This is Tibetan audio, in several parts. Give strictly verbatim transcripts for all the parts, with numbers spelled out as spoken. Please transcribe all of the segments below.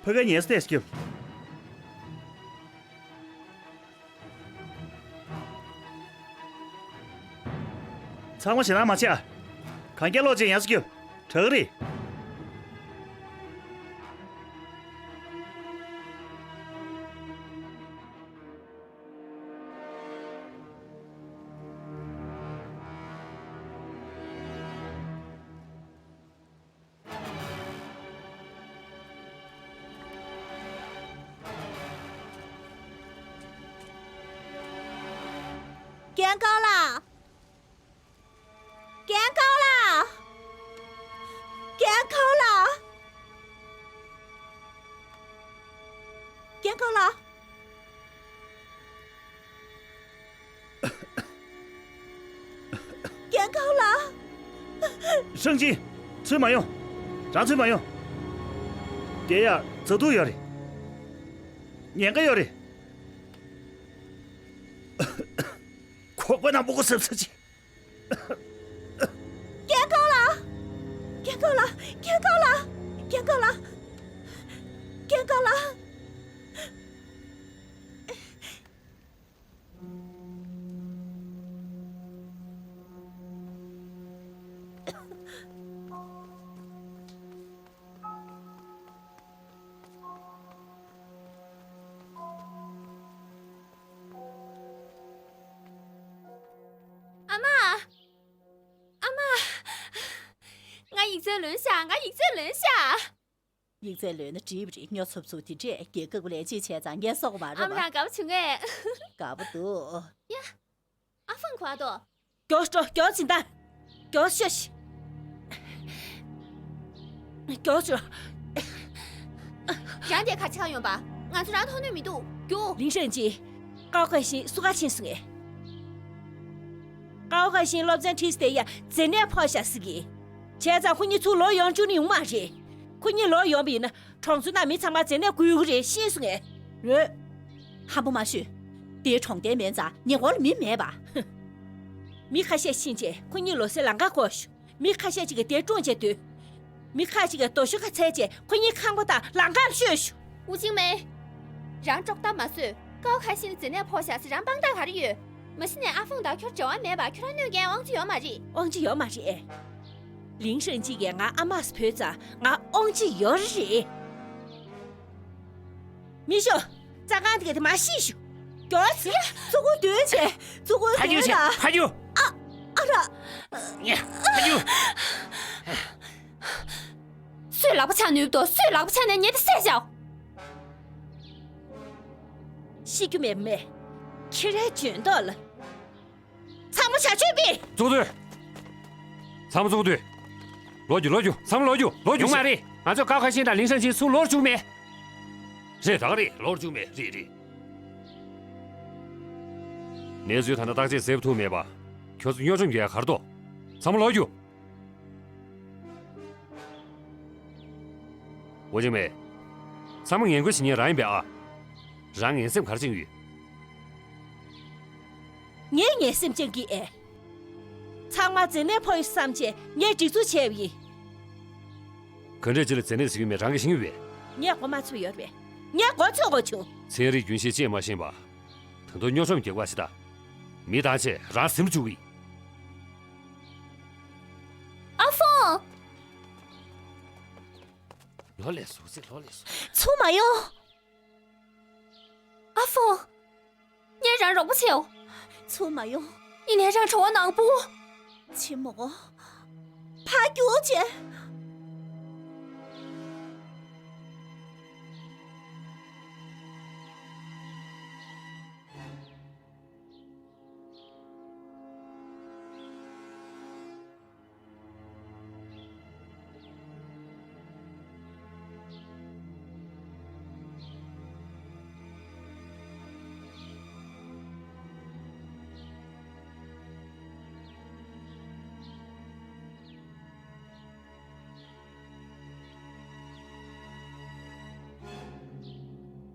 ཕ་གིར་ཉལ་ས་ཏོག་ཙམ་རྒྱོབ། ཚང་མ་ཞེད་སྣང་མ་བྱེད་ཨ། གན་རྐྱལ་སློག་བྱས་ཉལ་ས་རྒྱོབ། དྲག་གི་རེད། རྒན་ཀའོ་ལགས། རྒན་ཀའོ་ལགས། རྒན་ཀའོ་ལགས། རྒན་ཀའོ་ལགས། རྒན་ཀའོ་ལགས། ཧྲང་ཅིན། ཚུར་མ་ཡོང་། རང་ཚུར་མ་ཡོང་། བསྡད་ཡ་ཛ་དྲག་ཡོད་རེད། ཉེན་ཁ་ཡོད་རེད། ཁོག་པ་ནང་སྤུ་གུ་ཟབ་ཟབ་ཅིག། རྒན་ཀའོ་ལགས། རྒན་ཀའོ་ལགས། རྒན་ཀའོ་ལགས། རྒན་ཀའོ་ལགས། རྒན་ཀའོ་ལགས། ཨ་མ། ཨ་མ། ང་ཡིག་ཚད་ལོན་ཤག་ང་ཡིག་ཚད་ལོན་ཤག་ཡིག་ཚད་ལོན་ན་འགྲིག་པ་རེད། སྨྱོ་ཚབ་ཚུགས་དེ་འདྲས་རྒྱལ་ཁབ་ཀྱི་ལས་བྱེད་བྱས་ཙང་ངས་གསོག་པ་མ་རེད་པ། ཨ་མ་ལགས་དགའ་པོ་བྱུང་ངས། དགའ་པོ་འདུག་ཡ། ཨ་ཧྥང་ག་པར་འདུག་མགྱོགས་འགྲོ། མགྱོགས་ཕྱིན་ད། མགྱོགས་ཤོག་མགྱོགས་ཤོག་རང་དེ་ག་ཅི་ག་ཡོང་པ། ང་ཚོ་རང་མཐོང་ནུས་མི་འདུག་རྒྱུགས། ལིང་ཧྲན་ཅི། ཀའོ་ཁ་ཤིན་སུ་ག་ཕྱིན་སོང་ངས། ཀའོ་ཁ་ཤིན་སློབ་ཚན་ཁྲིད་དེ་ཡ་མཛེ་ནད་ཕོག་ཤག་ཟེར་གི། བྱས་ཙང་ཁོ་གཉིས་ཚུར་ལོག་ཡོང་བཅུག་ནི་ཡོང་མ་རེད། ཁོ་གཉིས་ལོག་ཡོང་བ་ཡིན་ན་གྲོང་ཚོ་ནང་མི་ཚང་མ་མཛེ་ནད་འགོས་ཀྱི་རེད། ཤེས་སོང་ངས། ཡོད། ཧམ་པ་མ་ཤོད། དེ་གྲོང་རྡལ་མིན་ཙང་ཉེ་འཁོར་ལ་མི་མེད་པ། མི་ཁ་ཤས་ཕྱིན་རྗེས་ཁོ་གཉིས་ལོག་སའི་ལམ་ཁ་བསྐོར་ཤོག་མི་ཁ་ཤས་ཅིག་གིས་དེར་སྲུང་བྱས་སྡོད། མི་ཁ་ཅིག་གིས་རྡོ་ཞོ་ཁ་འཚལ་རྗེས་ཁོ་གཉིས་ཁང་པ་དང་ལམ་ཁར་བཤོས་ཤོག་ཝུ་ཅིང་མེ། རང་དཀྲོག་གཏམ་མ་བཟོས། ཀའོ་ཁ་ཤིན་ལ་མཛེ་ནད་ཕོག་ཤག་ཟེར་རང་དཔང་རྟགས་ག་རེ་ཡོད། མ་གཞི་ནས་ཨ་ཧྥང་དང་ཁྱོད་འབྲེལ་བ་མེད་པ། ཁྱོད་རང་གནོད་མཁན་དབང་ཆ་ཡོད་མ་རེད། དབང་ཆ་ཡོད་མ་རེད་ཨེ། ལིང་ཧྲན་ཅི་གིས་ང་ཨ་མ་ཟེར་བོས་ཙང་ང་དབང་ཆ་ཡོད་རེད། མི་ཤོག་རྩྭ་ཁང་དེ་ག་དེ་མ་ཤི་ཤོག་མགྱོགས་སེ། ཚུར་ཁུར་སྡོད་བྱས། ཚུར་ཁུར་ཕ་རྒྱུ་སྡོད་ཆེ་ལ། ཕ་རྒྱུ། ཨ། ཨ་ར། ཕ་རྒྱུ། སུས་ལག་པ་འཆང་ནུས་འདུག་སུས་ལག་པ་འཆང་ནས་ཉེ་དེ་བསད་བཞག་ཤི་རྒྱུ་མེད་མེད། ཁྱེད་རའི་འཇོན་མདོག་ལ། ཚང་མ་བྱ་སྤྱོད་སྤེལ། བཙུགས་སྡོད། ཚང་མ་བཙུགས་སྡོད། ལོག་རྒྱུ་ལོག་རྒྱུ། ཚང་མ་ལོག་རྒྱུ་ལོག་རྒྱུ། ཡོང་མ་རེད། ང་ཚོས་ཀའོ་ཁ་ཤིན་དང་ལིང་ཧྲན་ཅི་ཚུར་ལོག་བཅུག་མེད། རེད། རང་རེད། ལོག་བཅུག་མེད། རེད་རེད། གནས་ཚུལ་ད་ལྟ་བརྟག་དཔྱད་མཛད་ཐུབ་མེད་པ། ཁྱོད་ཚོ་དངོས་བྱུང་རྒྱལ་གར་དོ། ཚང་མ་ལོག་རྒྱུ། ཝུ་ཅིང་མེ། ཚང་མ་ངན་སྐུལ་བྱེད་མཁན་རང་ཡིན་པས་ཨ། རང་ངན་སེམས་ག་རེ་བཅངས་ཡོད། ངས་ངན་སེམས་བཅངས་ཀྱི་ཨེ། ཚང་མ་མཛེ་ནད་ཕོག་ཡོད་བསམ་བྱས་ངས་སྒྲིག་འཛུགས་བྱས་པ་ཡིན། ག་འདྲས་ཅི་ལ་མཛེ་ནད་ཟེར་གྱི་མེད། རང་གིས་ཤེས་ཀྱི་ཡོད་པས། ངས་མགོ་མ་ཚོས་ཡོད་པས། ངས་མགོ་ཚོས་དགོས་བྱུང་། ཚན་རིག་རྒྱུན་ཤེས་ཅིས་མ་ཤེས་པ། ད་དུང་སྨྱོ་ཁྲམ་རྒྱག་པ་ཞིག་ད། མི་དང་བཅས་རང་སེམས་བཅུག་གི། ཨ་ཧྥང་། ལོ་ལས་སུ་ཚིག་ལོ་ལས་སུ། ཚུར་མ་ཡོང་། ཨ་ཧྥང་། ངས་རང་རོགས་པ་བྱེད། ཚུར་མ་ཡོང་། ཡིན་ནའི་རང་གྲོགས་པོ་ནང་སྤོ། ཆི་མོ། ཕར་རྒྱུགས་བྱས།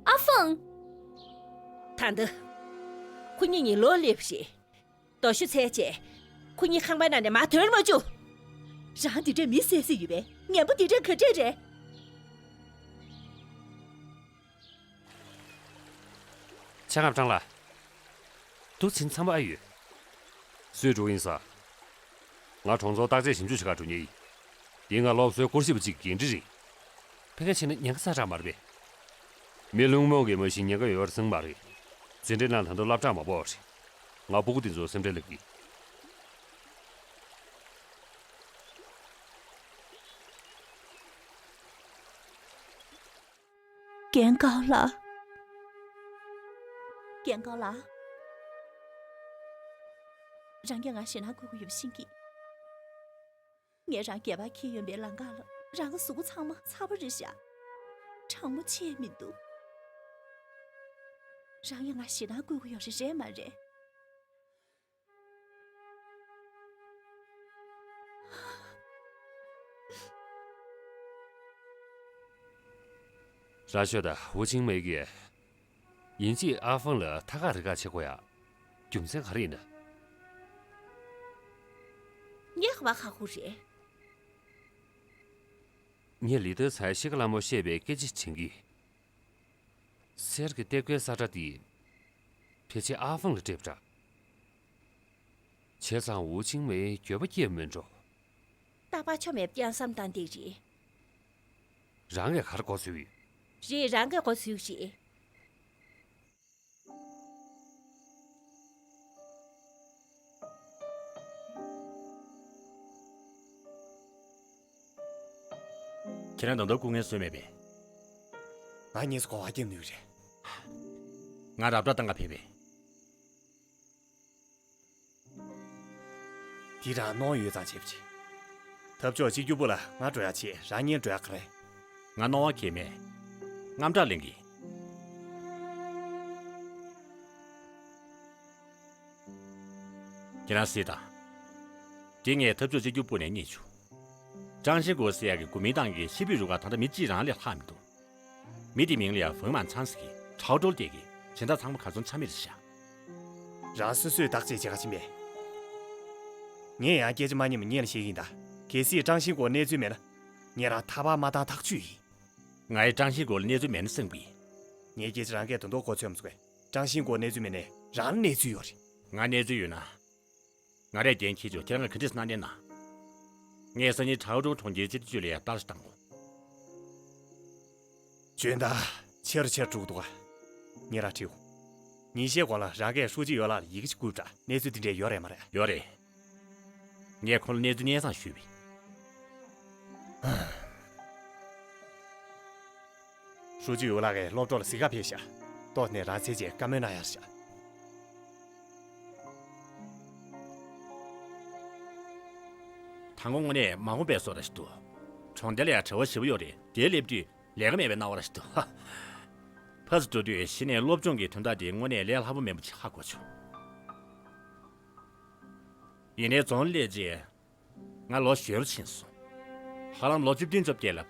ཨ་ཧྥང་། ད་འདི། ཁོ་གཉིས་གཉིས་ལོག་སླེབས་ཤིག་རྡོ་ཞོ་འཚལ་རྗེས། ཁོ་གཉིས་ཁང་པ་ནང་ནས་མར་དོན་མ་བཅུག་རང་འདི་འདྲས་མི་བསད་སྲིད་ཡོད་པས། ངན་པ་འདི་འདྲས་ག་འདྲས་རེད། ལྕགས་ཁམས་ཀྲང་ལགས། འདུག་ཕྱིན་ཚང་མ་ཨ་ཡོད། སུས་འགྲོ་ཡིན་ས། ང་གྲོང་ཚོར་བརྟག་དཔྱད་ཞིབ་འཇུག་བྱེད་གར་འགྲོ་མཁན་ཡིན། འདི་ང་སློབ་གསོའི་སྐོར་ཞིབ་པ་གཅིག་གི་འགན་འཁྲི་རེད། ཕ་གིར་ཕྱིན་ན་ཉེན་ཁ་ཚ་དྲགས་མ་རེད་པས། མི་བླུན་རྨོངས་ཀྱི་མ་གཞི་ཉེན་ཁ་ཡོད་པ་རེད་བསམ་གྱི་མ་རེད། འཛིན་གྲྭའི་ནང་ད་དུང་སློབ་གྲྭ་མང་པོ་རེད། ང་སྤུ་གུ་འདི་ཚོར་སེམས་ཁྲལ་སླེབས་ཀྱི། རྒན་ཀའོ་ལགས། རྒན་ཀའོ་ལགས། རང་གིས་ང་ཞེད་སྣང་སྐུལ་གྱི་ཡོད་པ་ཤེས་ཀྱི། ངས་རང་སྒལ་པར་འཁྱེར་ཡོང་པའི་ལམ་ཁ་ལ་རང་གི་གཟུགས་པོ་ཚང་མ་ཚ་པོ་རེད་ཤག་གྲང་མོ་ཆད་མི་འདུག་རང་གིས་ང་ཞེད་སྣང་སྐུལ་གྱི་ཡོད་རེད་རེད་མ་རེད། ར་ཤོད་དང་ཝུ་ཆིང་མེ་གིས་ཡིན་གཅིག་ཨ་ཧྥང་ལ་ཐ་ཁག་རི་ཁག་བྱེད་དགོས་ཡ། རྒྱུ་མཚན་ག་རེ་ཡིན་ན། ངས་ག་པར་ཧ་གོ་རེད། ངས་ལི་ཏོའི་ཚའི་ཤི་ཁ་ལ་མོ་བཤད་པའི་སྐད་ཆ་དྲན་གི། གསེར་གྱི་གཏེར་ཁའི་ས་ཁྲ་དེ་ཕལ་ཆེར་ཨ་ཧྥང་ལ་སྤྲད་པ་འདྲ། བྱས་ཙང་ཝུ་ཆིང་མེ་འགྱོད་པ་སྐྱེས་མེད་འགྲོ། རྟག་པར་ཆོ་མེད་རྐྱང་བསམ་བཏང་བསྡད་རེད། རང་གིས་ག་རེ་མགོ་ཚོས་ཡོད། རེད། རང་གིས་མགོ་ཚོས་རེད། ཁྱེད་རང་ད་དུང་སྐུ་ངལ་གསོས་མེད་པས། ང་གཉིས་སུ་གོ་བ་སྐྱེམས་ནུས་རེད། ང་རབ་བསྒྲགས་བཏང་ག་ཕེབས་པས། འདི་རང་གནོང་ཡོད་ཙང་བྱེད་པ་ཅི། ཐབས་ཇུས་གཅིག་གྱུར་པོ་ལ་ང་འགྲོ་ཡ་བྱེད། རང་གཉིས་འགྲོ་ཡ་ག་རེ། ང་གནོང་བ་གང་ཡང་མེད། དངངས་སྐྲག་ལེན་གི། ཁྱེད་རང་གཟིགས་དང་། འདི་ངས་ཐབས་ཇུས་གཅིག་གྱུར་པོ་ནས་རྙེད་བྱུང་། ཀྲང་ཤིན་གོ་ཟེར་ཡག་གི་གོ་མིན་ཏང་གི་ཕྱི་སྤོས་རུ་ཁག་ད་ལྟ་མི་གཅིག་རང་ལས་ལྷག་མི་འདུག་མི་དེའི་མིང་ལ་ཡང་ཝང་མན་ཚང་ཟེར་གི། ཁྲའོ་ཀྲོའུ་བལྟས་གི། སྦྱིན་བདག་ཚང་མ་གར་སོང་ཆ་མེད་རེད་ཤག་རང་སོ་སོས་བརྟག་དཔྱད་བྱེད་ག་ཕྱིན་པས། ངས་ཡང་སྐད་ཆ་མ་ཉན་པ་སྔོན་ལ་བཤད་ཀྱི་ཡིན་ད། གལ་སྲིད་ཀྲང་ཤིན་གོ་གནས་ཚུལ་མེད་ན། ངས་རང་ཐར་པ་མ་བཏང་ཐག་ཆོད་ཡིན། ང་ཡི་ཀྲང་ཤིན་གོ་ལ་གནས་ཚུལ་མེད་ན་བསམ་གི། ངས་སྐད་ཆ་རང་གིས་དོན་དོ་གོ་ཚོད་མ་ཚོད་ཀྱི། ཀྲང་ཤིན་གོ་གནས་ཚུལ་མེད་ནའི་རང་ལ་གནས་ཚུལ་ཡོད་རེད། ང་གནས་ཚུལ་ཡོད་ན། ང་རས་འགན་འཁྱེར་ཆོག་ཁྱེད་རང་གིས་ག་འདྲས་གནང་ནས་ན། ངས་སང་ཉིན་ཁྲའོ་ཀྲོའུ་གྲོང་ཁྱེར་སྤྱི་བདེ་ཅུས་ལ་ཡང་བརྟག་ཞིབ་བཏང་གོ། འཇོན་ཐང་ཆེ་རུ་ཆེ་རུ་འགྲོ་གི་འདུག་ག་ངས་རང་དྲིའོ། ཉིན་ཤས་གོང་ལ་རང་གིས་ཧྲུའུ་ཅི་ཡོ་ལགས་ལ་ཡི་གེ་ཅིག་བསྐུར་འདྲ། གནས་ཚུལ་འདི་འདྲས་ཡོད་རེད་མ་རེད། ཡོད་རེད། ངས་ཁོང་ལ་གནས་ཚུལ་སྙན་སེང་ཞུས་པས། ཧྲུའུ་ཅི་ཡོ་ལགས་ཀྱིས་སློབ་གྲོགས་ལ་གཟིགས་ག་ཕེབས་ཤག་ཏོག་ནས་རང་བཙན་ཆེད་བཀའ་མོལ་གནང་ཡག་ཤག་དང་པོ་དངོས་གནས་མ་འོངས་པའི་བཟོ་འདྲ་ཞིག་འདུག་གྲོང་རྡལ་ལ་ཡང་བྲེལ་བ་ཞེ་པོ་ཡོད་རེད། དེར་སླེབས་དུས་ལས་ཀ་མེད་པའི་སྣང་བ་འདྲ་ཞིག་འདུག་ཧ། ཕར་ཚུར་འགྲོ་དུས་གཞི་ནས་སློབ་སྦྱོང་གི་དོན་དག་དེ་དངོས་གནས་ལས་སླ་པོ་མིན་པ་ཅིག་ཧ་གོ་བྱུང་། ཡིན་ནའི་རྫོང་སླེབས་རྗེས་ང་ལོ་གཞོན་རུ་ཕྱིན་སོང་། ཧ་ལམ་ལོ་བཅུ་བདུན་བཅོ་བརྒྱད་ལ་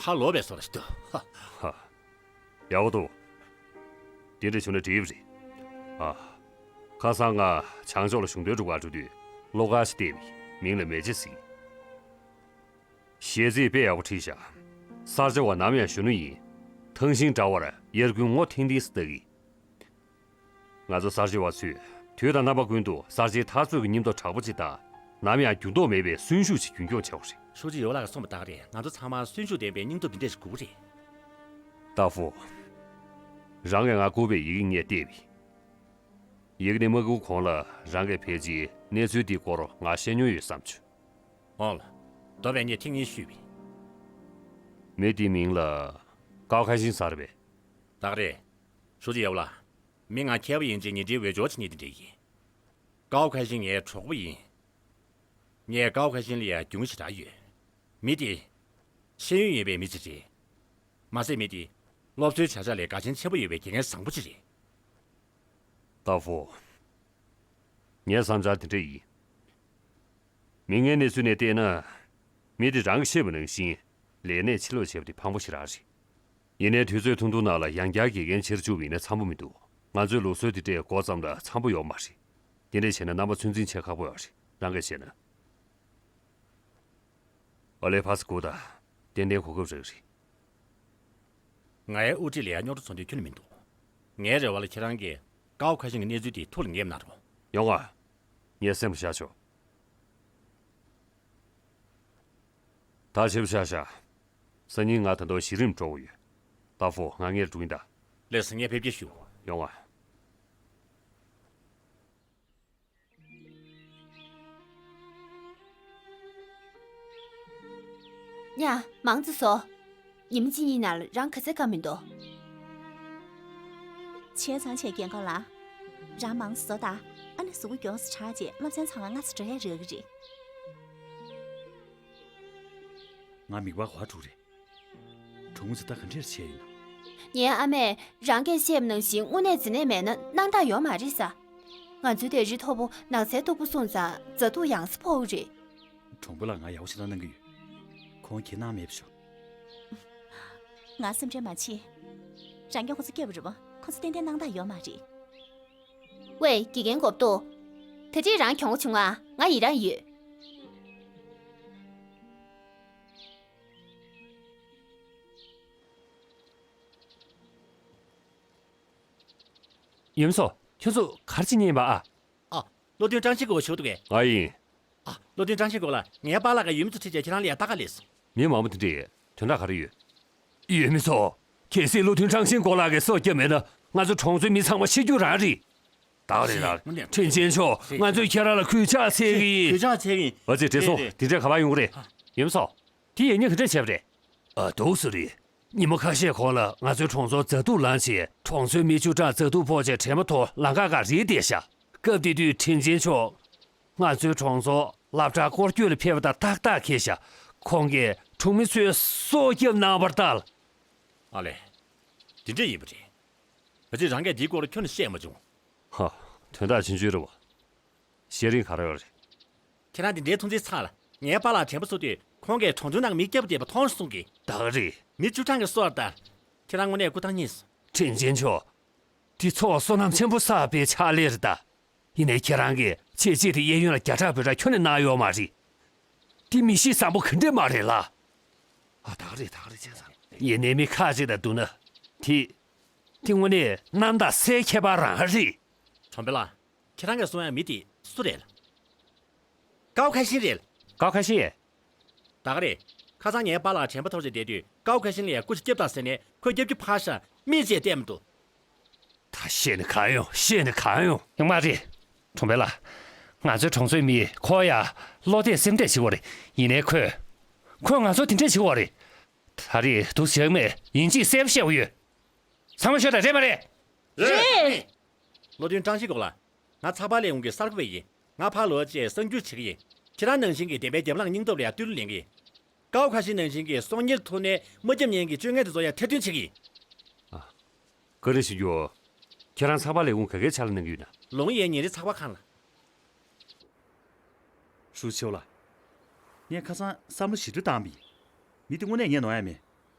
ཕར་ལོག་པའི་བཟོ་འདྲ་ཞིག་འདུག་ཧ། ཧ། ཡག་པོ་འདུག་དེ་འདྲ་བྱུང་ན་འགྲིག་གི་རེད། ཨ། ཁ་སང་ང་བྱང་ཕྱོགས་ལ་གཞུང་དོན་སྒྲུབ་གར་འགྲོ་དུས་བློ་དཀར་ཞིག་བལྟས་པས། མིང་ལ་མེ་ལྕེ་ཟེར། གཞས་ཚིག་དཔེ་ཡག་པོ་བྲིས་ཤག་གསར་བརྗེ་བ་ནམ་ཡང་གཞོན་ནུ་ཡིན། ཐང་ཤིང་འདྲ་བར་དབྱར་དགུན་ངོ་ཐེངས་འདིས་ལྟ་གི། ང་ཚོ་གསར་བརྗེ་བ་ཚོས་དུས་དང་རྣམ་པ་ཀུན་ཏུ་གསར་བརྗེའི་འཐབ་རྩོད་ཀྱི་སྙིང་སྟོབས་དྲག་པོ་ཅིག་དང་། ནམ་ཡང་འགྱུར་ལྡོག་མེད་པའི་གསོན་ཤུགས་ཅིག་རྒྱུན་འཁྱོངས་བྱེད་དགོས་རེད། ཧྲུའུ་ཅི་ཡོ་ལགས་ཀྱིས་གསུངས་པ་ལྟར་རེད། ང་ཚོ་ཚང་མར་གསོན་ཤུགས་ལྡན་པའི་སྙིང་སྟོབས་འདི་འདྲ་ཞིག་དགོས་ཀྱི་རེད། ཏཱ་ཧྥུ། རང་གིས་ང་བསྐུར་བའི་ཡི་གེ་ངས་བལྟས་པས། ཡི་གེ་འདི་མ་བསྐུར་གོང་ལ་རང་གིས་ཕལ་ཆེར་གནས་ཚུལ་འདིའི་སྐོར་ང་བཤད་མྱོང་ཡོད་བསམ་བྱུང་། འོང་ལ། མདོ་བས་ངས་ཐེངས་གཉིས་ཞུས་པས། མི་དེའི་མིང་ལ་ཀའོ་ཁ་ཤིང་ཟེར་བས། ལགས་རེད། ཧྲུའུ་ཅི་ཡོ་ལགས། མི་ང་མཁས་པ་ཡིན་ཅེས་ཉེ་འབྲེལ་འོས་སྦྱོར་བྱེད་མཁན་དེ་འདྲ་ཡིན། ཀའོ་ཁ་ཤིང་ངའི་གྲོགས་པོ་ཡིན། ངས་ཀའོ་ཁ་ཤིང་ལ་ཡང་རྒྱུས་མངའ་ཞེ་དྲག་ཡོད། མི་དེ་ཤེས་ཡོན་ཡོད་པའི་མི་ཞིག་རེད། མ་ཟད་མི་དེ་སློབ་གསོའི་བྱ་གཞག་ལ་དགའ་ཞེན་ཆེན་པོ་ཡོད་པའི་དགེ་རྒན་བཟང་པོ་ཞིག་རེད། ཏཱ་ཧྥུ། ངའི་བསམ་འཆར་དེ་འདྲ་ཡིན། མི་ངན་གནས་ཚུལ་ནས་བལྟས་ན། མི་དེ་རང་གིས་བཤད་པ་ནང་བཞིན་ལས་གནས་ཕྱིར་ལོག་བྱས་པ་དེ་ཕངས་པོ་ཞེ་དྲག་རེད། ཡིན་ནའི་དུས་ཚོད་ཐུང་ཐུང་ནང་ལ་ཡང་བསྐྱར་དགེ་རྒན་བྱེད་དུ་བཅུག་པ་ཡིན་ན་འཚམ་པོ་མི་འདུག་ང་ཚོའི་ལུགས་སྲོལ་དེ་འདྲས་འགོ་བརྩམས་ན་འཚམ་པོ་ཡོད་མ་རེད། དེ་འདྲས་བྱས་ན་རྣམ་པ་ཚོད་འཛིན་བྱེད་ཁག་པོ་ཡོད་རེད། རང་གིས་བྱས་ན། ཨ་ལེ་ཕ་སི་ཀུ་ད། ཏན་ཏན་གོ་སྐབས་རག་རེད། ང་ཡི་དབུ་ཁྲིད་ལ་ཡང་རྙོག་དྲ་བཟོ་འདོད་ཁྱོན་ནས་མི་འདུག་ངའི་རེ་བ་ལ་ཁྱེད་རང་གིས་ཀའོ་ཁ་ཤིང་གི་གནས་ཚུལ་དེ་ཐུགས་ལ་ངེས་གནང་རོགས། ཡོང་ང་། ངས་སེམས་ལ་བཞག་ཆོག་ད་ཞིབ་བཞག་བཞག་སང་ཉིན་ང་ད་དུང་གཞི་རིམ་འགྲོ་དགོས་ཡོད། ཏཱ་ཧྥུ། ང་སྔོན་འགྲོ་གིན་གདའ། ལགས་སོ། ངས་ཕེབས་སྐྱེལ་ཞུ། ཡོང་ང་། ཉ། མང་ཙི་སོ། ཉི་མ་གཅིག་གཉིས་ནང་ལ་རང་ག་ཚད་དཀའ་མི་འདུག་བྱས་ཙང་བྱས། རྒན་ཁོང་ལགས། རང་མང་ཙི་སོ་ད། ཨ་ནི་གཟུགས་པོ་མགྱོགས་སུ་དྲག་རྗེས་སློབ་ཚན་ཚང་མ་སྔ་ས་འགྲོ་ཡ་རག་གི་རེད། ང་མིག་པ་ག་པར་འགྲོ་གི་རེད། གྲོང་ཚོ་ད་ག་འདྲས་བྱས་ཡོད་ན། ངའི་ཨ་མས་རང་གིས་བཤད་པ་ནང་བཞིན་དངོས་གནས་འཛིན་ནས་མེད་ན་སྣང་དག་ཡོད་མ་རེད་ས། ང་ཚོའི་དེ་རི་མཐོ་པོ་ནགས་ཚལ་སྟུག་པོ་སོང་ཙང་མཛའ་སྡུག་ཡང་སེ་ཕོག་གི་རེད། གྲོང་པ་ལགས། ང་ཡག་པོ་ཞེ་དྲག་གནང་གི་ཡོད། ཁོང་གིས་གནང་མེད་པ་ཞུ། ང་སེམས་ཁྲལ་མ་བྱེད། རང་གིས་ཁོ་ཚོ་སྐྱོབ་པ་རེད་པ། ཁོ་ཚོ་ཏན་ཏན་སྣང་དག་ཡོད་མ་རེད། ཝེ། དགེ་རྒན་གོབ་ཏོ། ད་དེ་རང་གྱོང་པོ་བྱུང་ང་། ང་ཡི་རང་ཡོད། ཡུམ་སོ། ཁྱོད་ཚོ་ག་རེ་བྱེད་མཁན་ཡིན་པ་ཨ། ཨ། བློ་མཐུན་ཀྲང་ཤིན་གོ་ཞུ་འདུག་གས། ང་ཡིན། ཨ། བློ་མཐུན་ཀྲང་ཤིན་གོ་ལགས། ངའི་པཱ་ལགས་ཀྱིས་ཡུམ་ཚོ་ཁྲིད་བྱས་ཁྱེད་རང་ལ་ཡ་ལྟ་ག་སླེབས་སོང་། མི་མང་པོ་དེ་འདྲས་དོན་དག་ག་རེ་ཡོད། ཡུམ་སོ། གལ་སྲིད་བློ་མཐུན་ཀྲང་ཤིན་གོ་ལགས་ཀྱིས་སྲོག་བསྐྱབས་མེད་ན་ང་ཚོ་གྲོང་ཚོའི་མི་ཚང་མ་ཤི་རྒྱུ་རང་རེད། ད་རེད་ད། ཁྲིན་ཆེན་མཆོག་ང་ཚོས་ཁྱེད་རང་ལ་གུས་ཕྱག་འཚལ་གི་ཡིན། གུས་ཕྱག་འཚལ་གི་ཡིན། ཨ་ཙི། བྲེལ་སོང་། དེ་འདྲས་ག་པར་ཡོང་གི་རེད། ཡུམ་སོ། དེ་ཡིན་ཉིན་ག་འདྲས་བྱས་པ་རེད། ཨ། འདུག་སེ་རེད། ཉིན་མོ་ཁ་ཤས་གོང་ལ་ང་ཚོའི་གྲོང་ཚོར་མཛའ་སྡུག་ལངས་བྱས། གྲོང་ཚོའི་མི་བཅུ་ཕྲག་མཛའ་སྡུག་ཕོག་བྱས་དྲན་མ་ཐོག་ལམ་ཁ་སྒང་རིལ་བསྡད་ཤག་སྐབས་དེ་དུས་ཁྲིན་ཆེན་མཆོག་ང་ཚོའི་གྲོང་ཚོར་སློབ་གྲྭར་སྐོར་སྐྱོད་ལ་ཕེབས་པ་དང་ཏག་ཏག་འཁེལ་ཤག་ཁོང་གིས་གྲོང་མི་ཚོའི་སྲོག་སྐྱབས་གནང་བར་ལྟར། ཨ་ལས། དེ་འདྲས་ཡིན་པ་རེད། ཨ་ཙི། རང་གིས་འདིའི་སྐོར་ཁྱོན་ནས་བཤད་མ་བྱུང་། ཧ། དོན་དག་ཆུང་ཆུང་རེད་པ། བཤད་རིན་ག་རེ་ཡོད་རེད། ཁྱེད་རང་འདི་འདྲའི་ཐུགས་འཛིན་ཚ་ལ། ངའི་པཱ་ལགས་དྲན་པ་གསོ་དུས་ཁོང་གིས་གྲོང་ཚོའི་ནང་མི་སྐྱབས་བསྡད་པ་མཐོང་སོང་གི། ད་ག་རེད། མི་བཅུ་གྲངས་ཀྱིས་གསོ་བར་ལྟར། ཁྱེད་རང་དངོས་གནས་སྐུ་ཐང་རྙེད་སོང་། ཁྲིན་ཆེན་མཆོག་དེ་ཚོ་བསོད་ནམས་ཆེན་པོ་བསགས་པའི་ཕྱག་ལས་རེད་ད། ཡིན་ནའི་ཁྱེད་རང་གིས་ཆེས་ཆེད་དུ་གཡས་གཡོན་ལ་བརྒྱ་ཕྲག་བོད་ཕྲག་ཁྱོན་ནས་གནང་ཡོད་མ་རེད། དེ་མི་གཤིས་བཟང་པོ་ག་འདྲས་མ་རེད་ལ། ཨ། ད་ག་རེད། ད་ག་རེད། བྱས་ཙང་། ཡིན་ནའི་མི་ཁ་ཅིག་དང་བསྡུར་ན། དེ། དེ་དངོས་གནས་གནམ་དང་སའི་ཁྱད་པར་རང་རེད། ཁྲོམ་དཔོན་ལགས། ཁྱེད་རང་གིས་གསུང་ཡ་མི་དེ་སུ་རེད། ཀའོ་ཁ་ཤིན་རེད། ཀའོ་ཁ་ཤིན། ད་ག་རེད། ཁ་སང་ངའི་པཱ་ལགས་དྲན་པ་ཐོར་བྱས་བསྡད་དུས་ཀའོ་ཁ་ཤིན་ལ་ཡ་སྐུ་ཞབས་སྐྱབས་དང་ཟེར་ནས་ཁོས་སྐྱབས་རྒྱུ་ཕངས་ཤག་མིག་ཅིག་བལྟས་མི་འདུག་ད་བཤད་ནས་གང་ཡོང་། བཤད་ནས་གང་ཡོང་། ཡོང་མ་རེད། ཁྲོམ་དཔོན་ལགས། ང་ཚོའི་གྲོང་ཚོའི་མིས་ཁོ་ཡ་བློ་གཏད་སེམས་གཏད་བྱེད་ཀྱི་ཡོད་རེད། ཡིན་ནའི་ཁོས། ཁོས་ང་ཚོར་དེ་འདྲས་བྱེད་ཀྱི་ཡོད་རེད། ད་རེས་འདུག་སེ་བྱེད་ཀྱི་མེད། ཡིན་གཅིག་གསལ་པོ་བཤད་ཀྱི་ཡོད། ཚང་མ་ཤོད་དང་། རེད་མ་རེད། རེད། བློ་མཐུན་ཀྲང་ཤིས་གོ་ལགས། ང་ཚགས་པར་ལས་ཁུངས་ཀྱི་གསར་འགོད་པ་ཡིན། ང་ཕར་ལོག་རྗེས་གསར་འགྱུར་བྱེད་ཀྱི་ཡིན། ཁྱེད་རང་ནང་བཞིན་གྱི་བདེན་པའི་རྒྱབ་ལངས་སྙིང་སྟོབས་ལ་ཡང་བསྟོད་གླུ་ལེན་གྱི་ཡིན། ཀའོ་ཁ་ཤིན་ནང་བཞིན་གྱི་སྲོག་ཉེན་ཐོག་ནས་མ་སྐྱབས་ཉན་གྱི་སྤྱོད་ངན་དེ་ཚོ་ཡང་ཐེར་འདོན་བྱེད་ཀྱི་ཡིན། ཨ། བཀའ་དྲིན་ཆེ་ཞུ། ཁྱེད་རང་ཚགས་པར་ལས་ཁུངས་ག་གའི་ཕྱག་ལས་གནང་གི་ཡོད་ན། ལུང་ཡའི་ཉིན་རེའི་ཚགས་པར་ཁང་ལ། ཧྲུའུ་ཆིའུ་ལགས། ངས་ཁ་སང་བསམ་བློ་ཞེ་དྲག་བཏང་བ་ཡིན། མི་དེ་དངོས་གནས་ངས་ནོར་ཡ་མེད།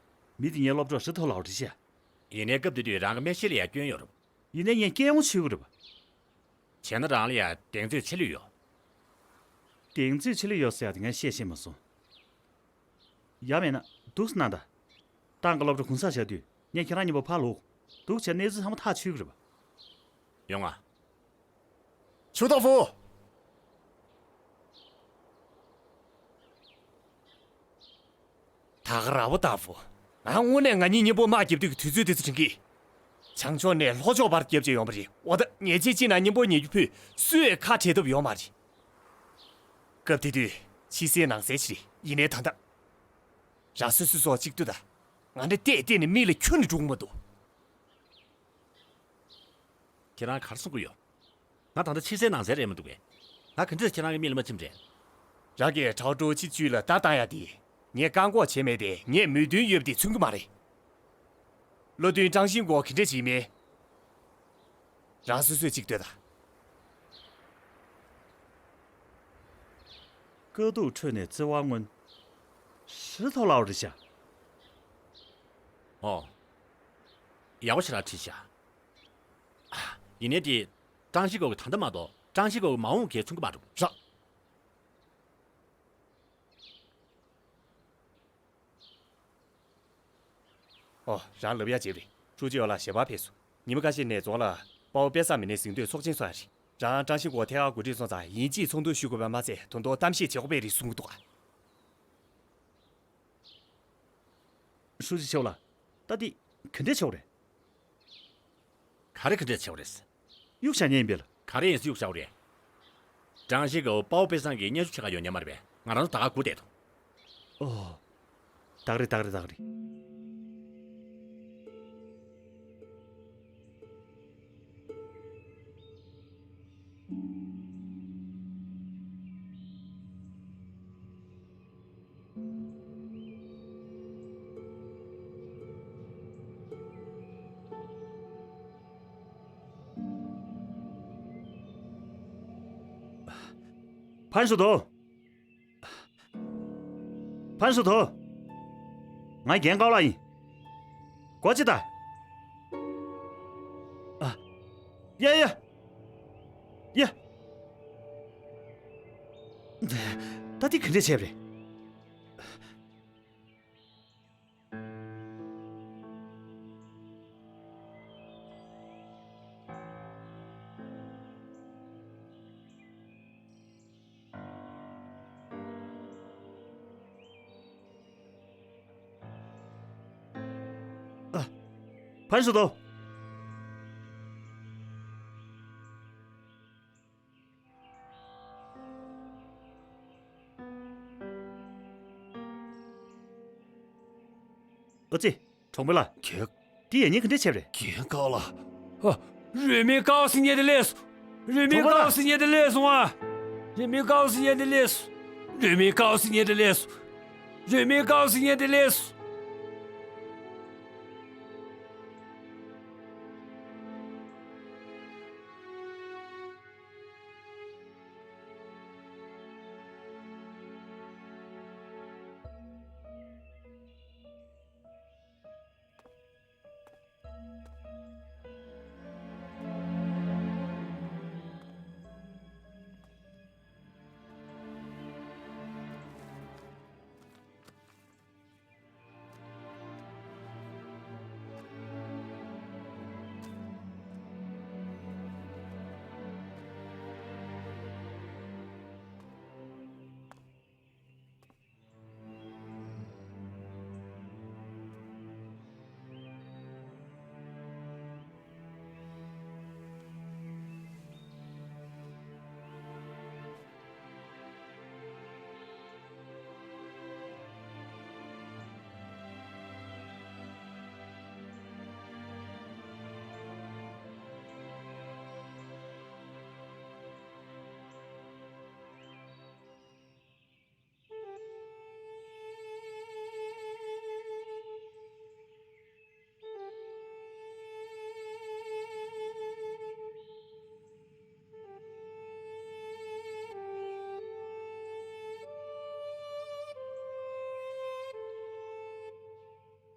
མི་དེ་ངའི་སློབ་གྲོགས་ཧྲི་ཐོ་ལའོ་རེད་ཤག་ཡིན་ནའི་སྐབས་དེ་དུས་རང་གི་སྨན་ཤེད་ལ་ཡང་སྐྱོན་ཡོད་རེད། ཡིན་ནའི་ངས་སྐྱོན་ཡོང་བྱེད་དགོས་རེད་པ། བྱས་ན་རང་ལ་ཡང་གདེང་ཚོད་ཆེ་ལོས་ཡོད། གདེང་ཚོད་ཆེ་ལོས་ཡོད་ཟེར་ཡ་དེ་ངས་བཤད་ཤེས་མ་སོང་། ཡ། མེད་ན་འདུག་སེ་གནང་དང་། ཏང་གི་སློབ་གྲྭ་གུང་སེང་བཞག་དུས་ངས་ཁྱེད་རང་མཉམ་པོ་ཕར་ལོག་འདུག་བྱས་གནས་ཚུལ་ཚང་མ་ཐག་ཆོད་ཀྱི་རེད་པ། ཡོང་ང་། ཆུ་ཏོ་ཧྥུ། ད་ག་ར་བོ་ཏ་ཧྥུ། ང་དངོས་གནས་ང་གཉིས་མཉམ་པོ་དམག་རྒྱབ་དུས་ཀྱི་དུས་ཚོད་དེ་ཚོ་དྲན་གི། བྱང་ཕྱོགས་ནས་ལྷོ་ཕྱོགས་བར་རྒྱབ་བྱས་ཡོང་བ་རེད། འོ་ད་ཉེས་ཆད་གཅིག་ནང་མཉམ་པོ་ཉེ་རྒྱུ་ཕུད་སུས་ཁ་བྲལ་ཐུབ་ཡོད་མ་རེད། སྐབས་དེ་དུས་ཕྱི་གསལ་ནང་གསལ་ཅིག་རེད། ཡིན་ནའི་ད་ལྟ། རང་སོ་སོའི་སྲོག་གཅིག་ལྟོས་དང་། ང་འདྲ་བལྟས་བལྟས་ནས་མིག་ལ་ཁྱོན་ནས་འགྲོ་གི་མ་འདུག་ཁྱེད་རང་ག་རེ་གསུང་གི་ཡོད། ང་ད་ལྟ་ཕྱི་གསལ་ནང་གསལ་རེད་མི་འདུག་གས། ང་ག་འདྲས་ཁྱེད་རང་གི་མིག་ལ་མ་ཚིམ་རེད། རང་གིས་ཁྲའོ་ཀྲོའུ་ཅི་ཅུས་ལ་བརྡ་བཏང་ཡ་དེ་ངས་བཀག་འགོག་བྱས་མེད་དེ། ངས་མོས་མཐུན་ཡོད་པ་དེ་མཚོན་གྱི་མ་རེད། བློ་མཐུན་ཀྲང་ཤིན་ཀོ་ག་འདྲས་བྱེད་མིན་རང་སོ་སོས་གཅིག་ལྟོས་དང་། དཀའ་སྡུག་ཁྲོད་ནས་བརྩེ་བ་མངོན། ཧྲི་ཐོ་ལའོ་རེད་ཤག་ཨོ། ཡག་པོ་ཞེ་དྲག་བྲིས་ཤག་ཡིན་ནའི་དེ། ཀྲང་ཤིས་ཀོ་གི་ད་ལྟ་མ་གཏོགས་ཀྲང་ཤིས་ཀོ་གི་མ་འོངས་གལ་མཚོན་གྱི་མ་འདུག་ར། ཨོ། རང་ལབ་ཡ་བརྗེད་པ་རེད། ཀྲུའུ་ཅི་ཡོ་ལགས་ཞལ་པར་ཕེབས་སོང་། ཉི་མ་ཁ་ཤས་ནས་རྫོང་ལ་དཔའ་བོ་དཔེ་བཟང་མི་སྣའི་གཟེངས་བསྟོད་ཚོགས་ཆེན་སོང་ཡ་རེད། རང་ཀྲང་ཤིས་སྐོར་ཐད་ཀར་གོ་སྒྲིག་སོང་ཙང་ཡིན་གཅིག་ཚོགས་འདུ་ཞུ་དགོས་པ་མ་ཚད་ད་དུང་གཏམ་བཤད་བྱེད་དགོས་པ་རེད་གསུང་གི་འདུག་ག་ཧྲུའུ་ཅི་ཆེ་བ་ལགས། ད་འདི་ག་འདྲས་ཆེ་བ་རེད། ག་རེ་ག་འདྲས་ཆེ་བ་རེད། གཡུག་བཞག་མཁན་ཡིན་པས་ལགས། ག་རེ་ཡིན་ཟེར་གཡུག་བཞག་པ་རེད། ཀྲང་ཤིས་དགའ་བོ་དཔའ་བོ་དཔེ་བཟང་གི་སྙན་ཞུ་ཕྱེད་ཀ་ཡོད་ཉན་མ་རེད་པས། ང་རང་ཚོ་ད་ག་སྒུག་བསྡད་འདུག་ཨོ། ད་ག་རེད་ད་ག་རེད་ད་ག་རེད། ཕན་ཤུ་དོ། ཕན་ཤུ་དོ། ང་རྒན་ཀའོ་ལགས་ཡིན། སྒོ་ཕྱེ་དང་། ཨ། ཡ་ཡ། ཡ། ད་འདི་ག་འདྲས་བྱས་པ་རེད། ཨ། ཕན་ཤུ་དོ། ཨ་ཙི། གྲོང་པ་ལགས། ཁྱེད། འདི་ཡ་ཉེ་ག་འདྲས་བྱས་པ་རེད། རྒན་ཀའོ་ལགས། ཨ། རུས་མིང་ཀའོ་སི་ཉེ་དེ་ལས། རུས་མིང་ཀའོ་སི་ཉེ་དེ་ལས་སོང་ཨ། རུས་མིང་ཀའོ་སི་ཉེ་དེ་ལས། རུས་མིང་ཀའོ་སི་ཉེ་དེ་ལས། རུས་མིང་ཀའོ་སི་ཉེ་དེ་ལས།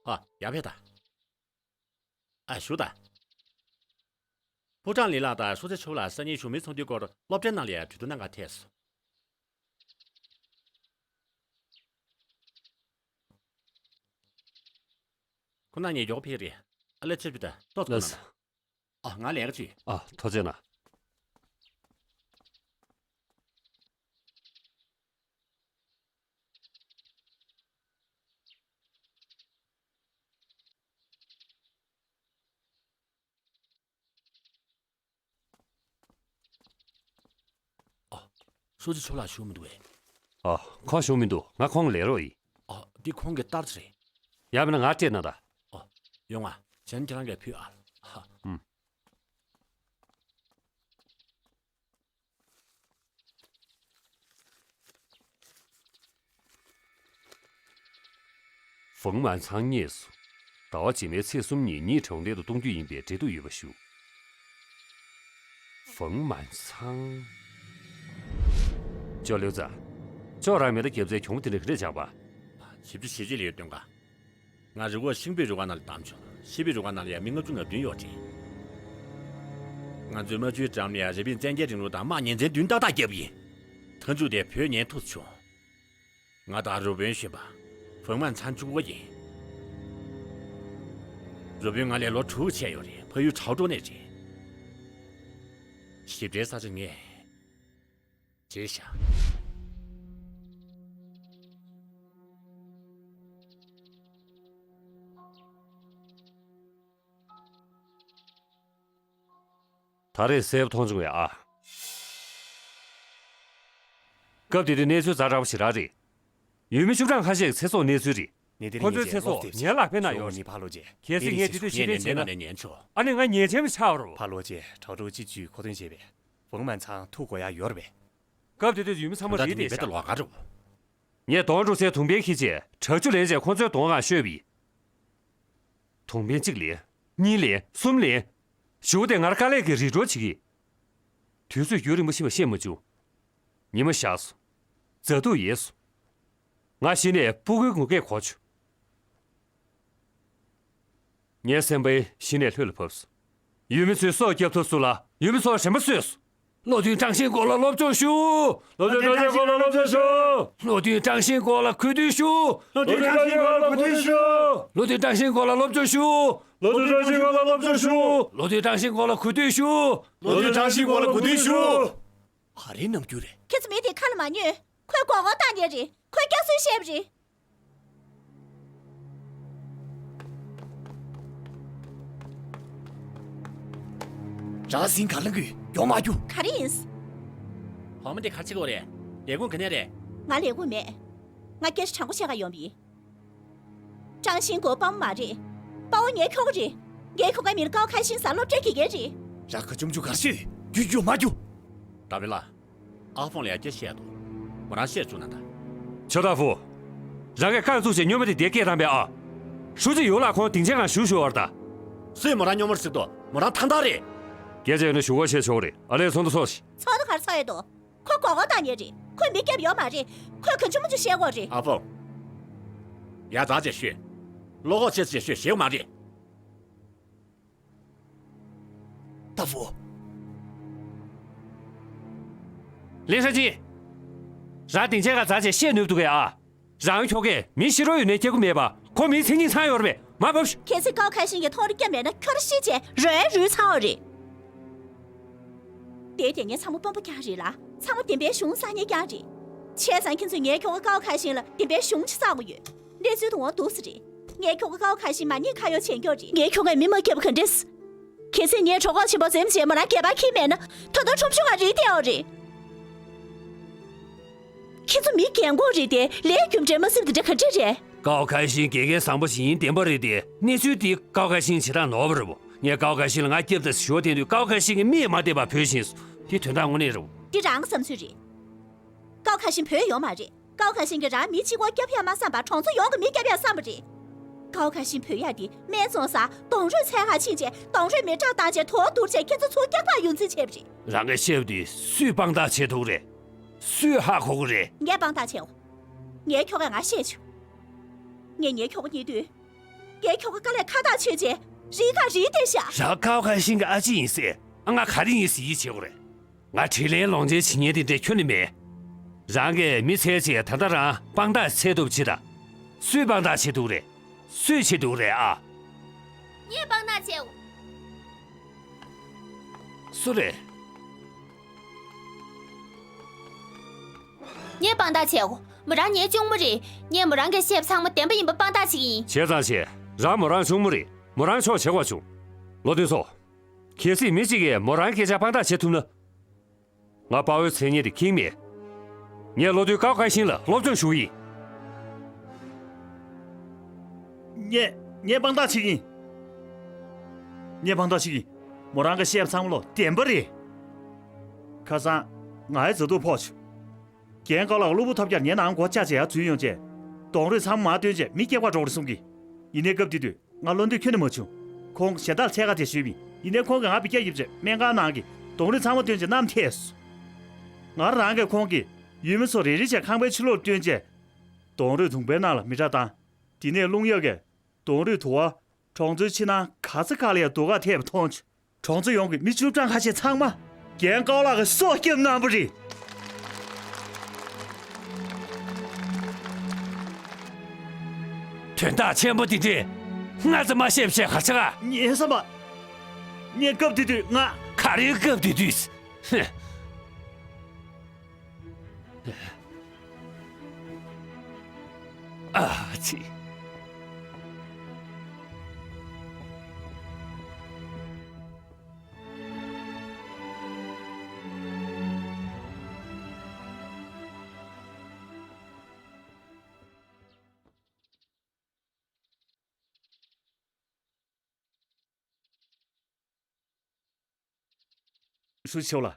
ཨ། ཡར་ཕེབས་དང་། ཨ། བཞུགས་དང་། ཕུའུ་ཀྲང་ལི་ལགས་དང་ཧྲུའུ་ཅི་ཆོས་ལགས་སང་ཉིན་གཞུང་མིན་ཚོགས་འདུའི་སྐོར་སློབ་གྲྭའི་ནང་ལ་ཡང་གྲོས་བསྡུར་གནང་གར་ཕེབས་སོང་། ཁོང་རྣམ་གཉིས་མགྱོགས་ཕེབས་རེད། ཨ་ལེ་ཆེ་བི་ད་ཏོག་ཙམ་ལགས་སོ། ཨ། ང་ལས་ཀ་བྱེད། ཨ། ཐུགས་རྗེ་གནང་། ཨ། ཧྲུའུ་ཅི་ཆོས་ལགས་བཞུགས་མི་འདུག་གས། ཨ། ཁོང་བཞུགས་མི་འདུག་ང་ཁོང་ལས་རོགས་ཡིན། ཨ། འདི་ཁོང་གི་ལྟར་ཅི་རེད། ཡང་མིན་ན་ང་སྤྲད་ན་ད། ཨ། ཡོང་ང་། བྱས་ན་ཁྱེད་རང་གིས་ཕུལ་ཨ། ཧ། ཨུམ། 冯满仓་ཉེས་སུ། ཟླ་བ་རྗེས་མའི་ཚེས་གསུམ་ཉིན་ཉིད་གྲོང་རྡལ་དུ་གཏོང་རྒྱུ་ཡིན་པའི་འབྲེལ་གཏུག་ཡོད་པ་ཞུ། 冯满仓། ཅོ་ལིའུ་ཙཱ། ཅོ་རང་མེ་མདའ་རྒྱབ་ཚད་གྱོང་པོ་དེ་འདྲ་ག་འདྲས་བྱུང་བ། བཞི་བཅུ་ཞེ་གཅིག་ལ་ཡོད་དོན་ག་ང་རི་བོ་ཤིང་པའི་རུ་ཁག་ནང་ལ་བདམས་བྱུང་། ཤིང་པའི་རུ་ཁག་ནང་ལ་ཡང་མི་ལྔ་བཅུ་ང་བདུན་ཡོད་ཅིང་། ང་ཚོའི་རྨ་ཆུའི་འགྲམ་ལ་རི་པིན་བཙན་རྒྱལ་རིང་ལུགས་དང་དམག་ཉེན་ཚན་བདུན་ཏག་ཏག་བརྒྱབ་ཡིན། མཐའ་མཇུག་དེ་བོད་ཉན་ཐུབ་བྱུང་། ང་དང་རུ་དཔོན་གཞོན་པ། ཧྥང་མན་ཚང་གཅིག་པོ་ཡིན། རུ་དཔོན་ང་ལས་ལོ་དྲུག་ཆེ་ཡོད་རེད། ཕ་ཡུལ་ཁྲའོ་ཀྲོའུ་ནས་རེད། ཞིབ་ཕྲའི་ས་ཆ་ངས་བརྗེད་བཞག་ད་རེས་གསལ་པོ་མཐོང་བྱུང་བས་ཨ། སྐབས་དེ་དུས་གནས་ཚུལ་ཛ་དྲག་པོ་ཞེ་དྲག་རེད། ཡུལ་མི་བཅུ་གྲངས་ཁ་ཤས་ཀྱི་ཚེ་སྲོག་གནས་ཚུལ་རེད། ཁོ་ཚོའི་ཚེ་སྲོག་ངའི་ལག་པའི་ནང་ཡོད་རེད། གལ་སྲིད་ངས་དེ་དུས་ཕྱི་རྒྱལ་བྱས་ན། ཨ་ནི་ང་ཉེས་ཅན་པ་ཆགས་པ་རེད། ཕ་ལོ་ཅེ། ཁྲའོ་ཀྲོའུ་སྤྱི་བཅུའི་མཁོ་འདོན་བྱས་པས། ཧྥང་མན་ཚང་ཐུག་དགོས་ཡག་ཡོད་རེད་པས། སྐབས་དེ་དུས་ཡུལ་མི་ཚང་མ་རིལ་བསྡད་ཤག་ངས་གདོང་དཀྲུག་སའི་དུང་བེན་ཁྱེར་བྱས་དྲག་ཆུ་ལེན་བྱས་ཁོ་ཚོའི་གདོང་ཁར་གཤོག་པས། དུང་བེན་གཅིག་ལེན། གཉིས་ལེན། གསུམ་ལེན། གཞུག་དེ་ངར་དཀའ་ལས་ཀྱིས་རིལ་སྒྲོལ་བྱེད་ཀྱི། དུས་ཚོད་རྒྱུན་རིང་པོ་ཕྱིན་པ་ཤེས་མ་བྱུང་། ཉི་མ་ཤར་སོང་། གཟའ་སྡུག་ཡལ་སོང་། ང་གཞི་ནས་སྤུ་གུའི་ངུ་སྐད་གོ་བྱུང་། ངའི་སེམས་པ་གཞི་ནས་ལྷོད་ལ་བབས་སོང་། ཡུལ་མི་ཚོའི་སྲོག་སྐྱབས་ཐུབ་སོང་ལ། ཡུལ་མི་ཚོར་དྲན་པ་གསོས་སོང་། བློ་མཐུན་ཀྲང་ཤིན་སྐོར་ལ་སློབ་སྦྱོང་ཞུ། བློ་མཐུན་ཀྲང་ཤིན་སྐོར་ལ་སློབ་སྦྱོང་ཞུ། བློ་མཐུན་ཀྲང་ཤིན་སྐོར་ལ་གུས་འདུད་ཞུ། བློ་མཐུན་ཀྲང་ཤིན་སྐོར་ལ་གུས་འདུད་ཞུ། བློ་མཐུན་ཀྲང་ཤིན་སྐོར་ལ་སློབ་སྦྱོང་ཞུ། བློ་མཐུན་ཀྲང་ཤིན་སྐོར་ལ་སློབ་སྦྱོང་ཞུ། བློ་མཐུན་ཀྲང་ཤིན་སྐོར་ལ་གུས་འདུད་ཞུ། བློ་མཐུན་ཀྲང་ཤིན་སྐོར་ལ་གུས་འདུད་ཞུ། ག་རེ་རྣམ་འགྱུར་རེད། ཁྱེད་ཚོ་མི་དེ་ཁ་ལ་མ་ཉོན། ཁོས་མགོ་སྐོར་བཏང་ཉེ་རེད། ཁོས་སྐྱག་རྫུན་བཤད་པ་རེད། རང་སེམས་ག་ལ་འགུལ་ཡོང་མ་རྒྱུ། ག་རེ་ཡིན། བུ་མོ་འདི་ག་རེ་བྱེད་ཀྱི་ཡོད་རེད། ལས་ཁུངས་ག་ནས་རེད། ང་ལས་ཁུངས་མེད། ང་སྐད་ཆ་དྲང་པོ་བཤད་ག་ཡོང་བ་ཡིན། ཀྲང་ཤིན་ཀོ་དཔའ་མོ་མ་རེད། དཔའ་བོ་ངའི་ཁྱོ་ག་རེད། ངའི་ཁྱོ་གའི་མིང་ལ་ཀའོ་ཁ་ཤིན་ཟེར། སློབ་གྲྭའི་དགེ་རྒན་རེད། རང་ག་ཅུང་ཅུ་གར་ཤོད་རྒྱུ་རྒྱུ་མ་རྒྱུ། ད་བེ་ལ། ཨ་ཧྥང་ལ་ཡ་སྐད་བཤད་འདུག་མོ་རང་བཤད་བཅུག་ན་ད། ཆོ་ཏ་ཧྥུ། རང་གིས་རྐང་བཙུགས་བྱས་སྨྱོན་པ་དེ་དེ་སྐད་བཏང་པས་ཨ། ཧྲུའུ་ཅི་ཡོ་ལགས་ཁོང་སྡིངས་ཆའི་ནང་བཞུགས་བཞུགས་པ་རེད་ད། སུས་མོ་རང་སྨྱོན་པར་བརྩིས་འདུག་མོ་རང་ཐང་ཐང་རེད། སྐད་ཆ་ཡོད་ན་ཞུ་སྒོ་ཕྱེ་ཆོག་རེད། ཨ་ལས་ཚོགས་འདུ་ཚོགས་ཤིག་ཚོགས་འདུ་ག་རེ་ཚོགས་ཡོད་དོ། ཁོས་མགོ་སྐོར་བཏང་ཉེ་རེད། ཁོས་མི་བརྒྱབ་ཡོད་མ་རེད། ཁོས་གང་བྱུང་མང་བྱུང་བཤད་ཀྱི་ཡོད་རེད། ཨ་ཧྥང་། ཡ་ཛ་བྱས་ཤོད། བློ་ཁོག་ཆེ་ཙམ་བྱས་ཤོད། ཞེ་པོ་མ་རེད། ཏ་ཧྥུ། ལིན་ཧྲན་ཅིན། རང་སྡིངས་ཆའི་ཁར་ཛ་བྱས་བཤད་ནུས་འདུག་གས་ཨ། རང་ཁྱོ་གས་མི་ཤི་རོ་ཡོད་ནའི་སྐྱེ་དགུ་མེད་པ། ཁོ་མིའི་མཚན་ཉིད་ཚང་ཡོད་རེད་པས། མ་བབས་ཤོག་གལ་སྲིད་ཀའོ་ཁ་ཤིན་གྱིས་མཐོང་རིས་བསྐྱངས་མེད་ན་ཁྱོད་རང་ཤི་བྱས་རོའི་རུས་ཚང་བ་རེད། དེའི་དེ་ངའི་ཚ་མོ་དཔོན་པོ་རྐྱང་རེད་ལ། ཚ་མོ་བདེན་པའི་གཞུང་བསྲང་མཁན་རྐྱང་རེད། བྱས་ཙང་ཁྱེད་ཚོས་ངའི་ཁྱོ་ག་ཀའོ་ཁ་ཤིན་ལ་བདེན་པའི་གཞུང་ཅིག་བསྲང་དགོས་ཡོད། གནས་ཚུལ་དུ་འོང་སྡུག་ས་རེད། ངའི་ཁྱོ་ག་ཀའོ་ཁ་ཤིན་མ་ཉེས་ཁ་གཡོག་བྱེད་མཁན་རེད། ངའི་ཁྱོ་གས་མི་མ་བརྒྱབ་པ་ག་འདྲས། གལ་སྲིད་ངས་གྲོད་ཁོག་ཆེན་པོ་འཛེམ་བྱས་མོ་རང་སྒལ་པར་འཁྱེར་མེད་ན། ད་ལྟ་ཁྲོམ་གཞུང་ང་རིལ་བསྡད་ཡོད་རེད། ཁྱེད་ཚོ་མི་རྒན་གོག་རེད་དེ། ལས་རྒྱུ་འབྲས་མ་སེམས་དེ་འདྲ་ག་འདྲ་རེད། ཀའོ་ཁ་ཤིན་དགེ་རྒན་བཟང་པོ་ཞིག་ཡིན་བདེན་པ་རེད་དེ། གནས་ཚུལ་འདི་ཀའོ་ཁ་ཤིན་ཇི་ལྟར་ནོར་བ་རེད་པོ། ངས་ཀའོ་ཁ་ཤིན་ལ་ང་སྐྱབས་ད་ཞུ་བ་དེ་དུས་ཀའོ་ཁ་ཤིན་གྱིས་མིག་མ་བལྟས་པར་བོས་ཤིང་། འདི་དོན་དག་དངོས་གནས་རེད་པོ། འདི་རང་གི་བསམ་ཚུལ་རེད། ཀའོ་ཁ་ཤིན་བོས་ཡོད་མ་རེད། ཀའོ་ཁ་ཤིན་གྱིས་རང་མི་གཅིག་པོ་སྐྱོབ་ཡག་མ་བསམ་པར་གྲོང་ཚོ་ཡོངས་ཀྱི་མི་སྐྱོབ་ཡག་བསམ་པ་རེད། ཀའོ་ཁ་ཤིན་བོས་ཡག་དེ་སྨད་འཚོང་ས་ལྡོང་རོས་འཚོལ་ག་ཕྱིན་བྱས་ལྡོང་རོས་མེ་སྲེག་བཏང་བྱས་དོར་བསྡུར་བྱས་ཁྱེད་ཚོ་ཚུར་སྐྱག་པར་ཡོང་རྩིས་བྱས་པ་རེད། རང་གིས་བཤད་པ་དེ་སུས་དཔང་རྟགས་བྱེད་ཐུབ་རེད། སུས་ཧ་གོ་གི་རེད། ངས་དཔང་རྟགས་བྱེད་འོ། ངའི་ཁྱོ་གས་ང་བཤད་བྱུང་། ངས་ངའི་ཁྱོ་ག་རྙེད་དུས། ངའི་ཁྱོ་ག་དཀའ་ལས་ཁག་ཐག་ཆོད་བྱས་རིལ་ཁ་རིལ་བསྡད་ཤག་རང་ཀའོ་ཁ་ཤིན་གྱི་ཨ་ཅེ་ཡིན་ཟེར། ཨ། ང་ག་རེ་ཡིན་ཟེར་ཡིད་ཆེས་དགོས་རེད། ང་དྲིན་ལན་ལོག་འཇལ་བྱེད་མཁན་དེ་འདྲས་ཁྱོན་ནས་མེད། རང་གིས་མི་འཚོལ་བྱས་ད་ལྟ་རང་དཔང་རྟགས་འཚོལ་ཐུབ་བྱེད་ད། སུས་དཔང་རྟགས་བྱེད་ཐུབ་རེད། སུས་བྱེད་ཐུབ་རེད་ཨ། ངས་དཔང་རྟགས་བྱེད། སུ་རེད། ངས་དཔང་རྟགས་བྱེད། མོ་རང་ངའི་གཅུང་མོ་རེད། ངས་མོ་རང་གིས་བཤད་པ་ཚང་མ་བདེན་པ་ཡིན་པ་དཔང་རྟགས་བྱེད་ཀྱི་ཡིན། བྱས་ཙང་བྱས། རང་མོ་རང་གཅུང་མོ་རེད། མོ་རང་ཆོག་བྱེད་དགོས་བྱུང་། བློ་མཐུན་ཚོ། གལ་སྲིད་མི་གཅིག་གིས་མོ་རང་སྐད་ཆ་དཔང་རྟགས་བྱེད་ཐུབ་ན། ང་དཔའ་བོའི་མཚན་སྙན་དེ་ཁེངས་མེད། ངས་བློ་མཐུན་ཀའོ་ཁ་ཤིན་ལ་སློབ་སྦྱོང་ཞུ་གི་ཡིན། ངས་ངས་དཔང་རྟགས་བྱེད་ཀྱི་ཡིན། ངས་དཔང་རྟགས་བྱེད་ཀྱི་ཡིན། མོ་རང་གིས་བཤད་པ་ཚང་མ་ལོ་བདེན་པ་རེད། ཁ་སང་ངའི་བཟའ་ཐུག་ཕོག་བྱུང་། རྒན་ཀའོ་ལགས་གློ་བུར་ཐབས་ཀྱིས་ངའི་ནང་སྒོ་ཅག་བྱས་ཡར་འཛུལ་ཡོང་བྱས། ལྡོང་རོས་ཚང་མ་མར་བཏོན་བྱས་མི་སྐྱེལ་ག་འགྲོ་རེད་གསུང་གི། ཡིན་ནའི་སྐབས་དེ་དུས་ང་བློ་འདོད་ཁྱོན་ནས་མ་བྱུང་། ཁོང་གཞན་དག་འཚོལ་ག་དེ་ཞུས་པ་ཡིན། ཡིན་ནའི་ཁོང་གིས་ང་འབུད་རྒྱག་བརྒྱབ་བྱས་སྨན་ཁང་ནང་གི་ལྡོང་རོས་ཚང་མ་བཏོན་བྱས་མནའ་མ་ཐེབས་སོང་། ང་རང་གིས་ཁོང་གིས་ཡུལ་མི་ཚོ་རེ་རེ་བྱས་ཁང་པའི་ཕྱི་ལོགས་བཏོན་བྱས། ལྡོང་རོས་དུང་པའི་ནང་ལ་མེ་སྲེག་བཏང་། དེ་ནས་རླུང་གཡབ་ཀྱིས་ལྡོང་རོས་དུ་བ་གྲོང་ཚོའི་ཕྱི་ནང་ག་ས་ག་ལ་ཡང་རྡོ་ཁ་ཐེབས་པ་མཐོང་བྱུང་ གྲོང་ཚོ་ཡོངས་ཀྱི་མི་བཅུ་གྲངས་ཁ་ཤས་ཚང་མ་རྒན་ཀའོ་ལགས་ཀྱི་སྲོག་སྐྱོབ་གནང་པ་རེད། དོན་དག་ཆེན་པོ་འདི་འདྲས་ང་ཚོ་མ་ཤེས་པ་བྱས་ག་རེ་བྱེད་ག་ངའི་བསམ་པ། ངས་སྐབས་དེ་དུས་ང་། ག་རེའི་སྐབས་དེ་དུས། ཧེ། ཨ་ཙི། ཧྲུའུ་ཅི་ཆོས་ལགས།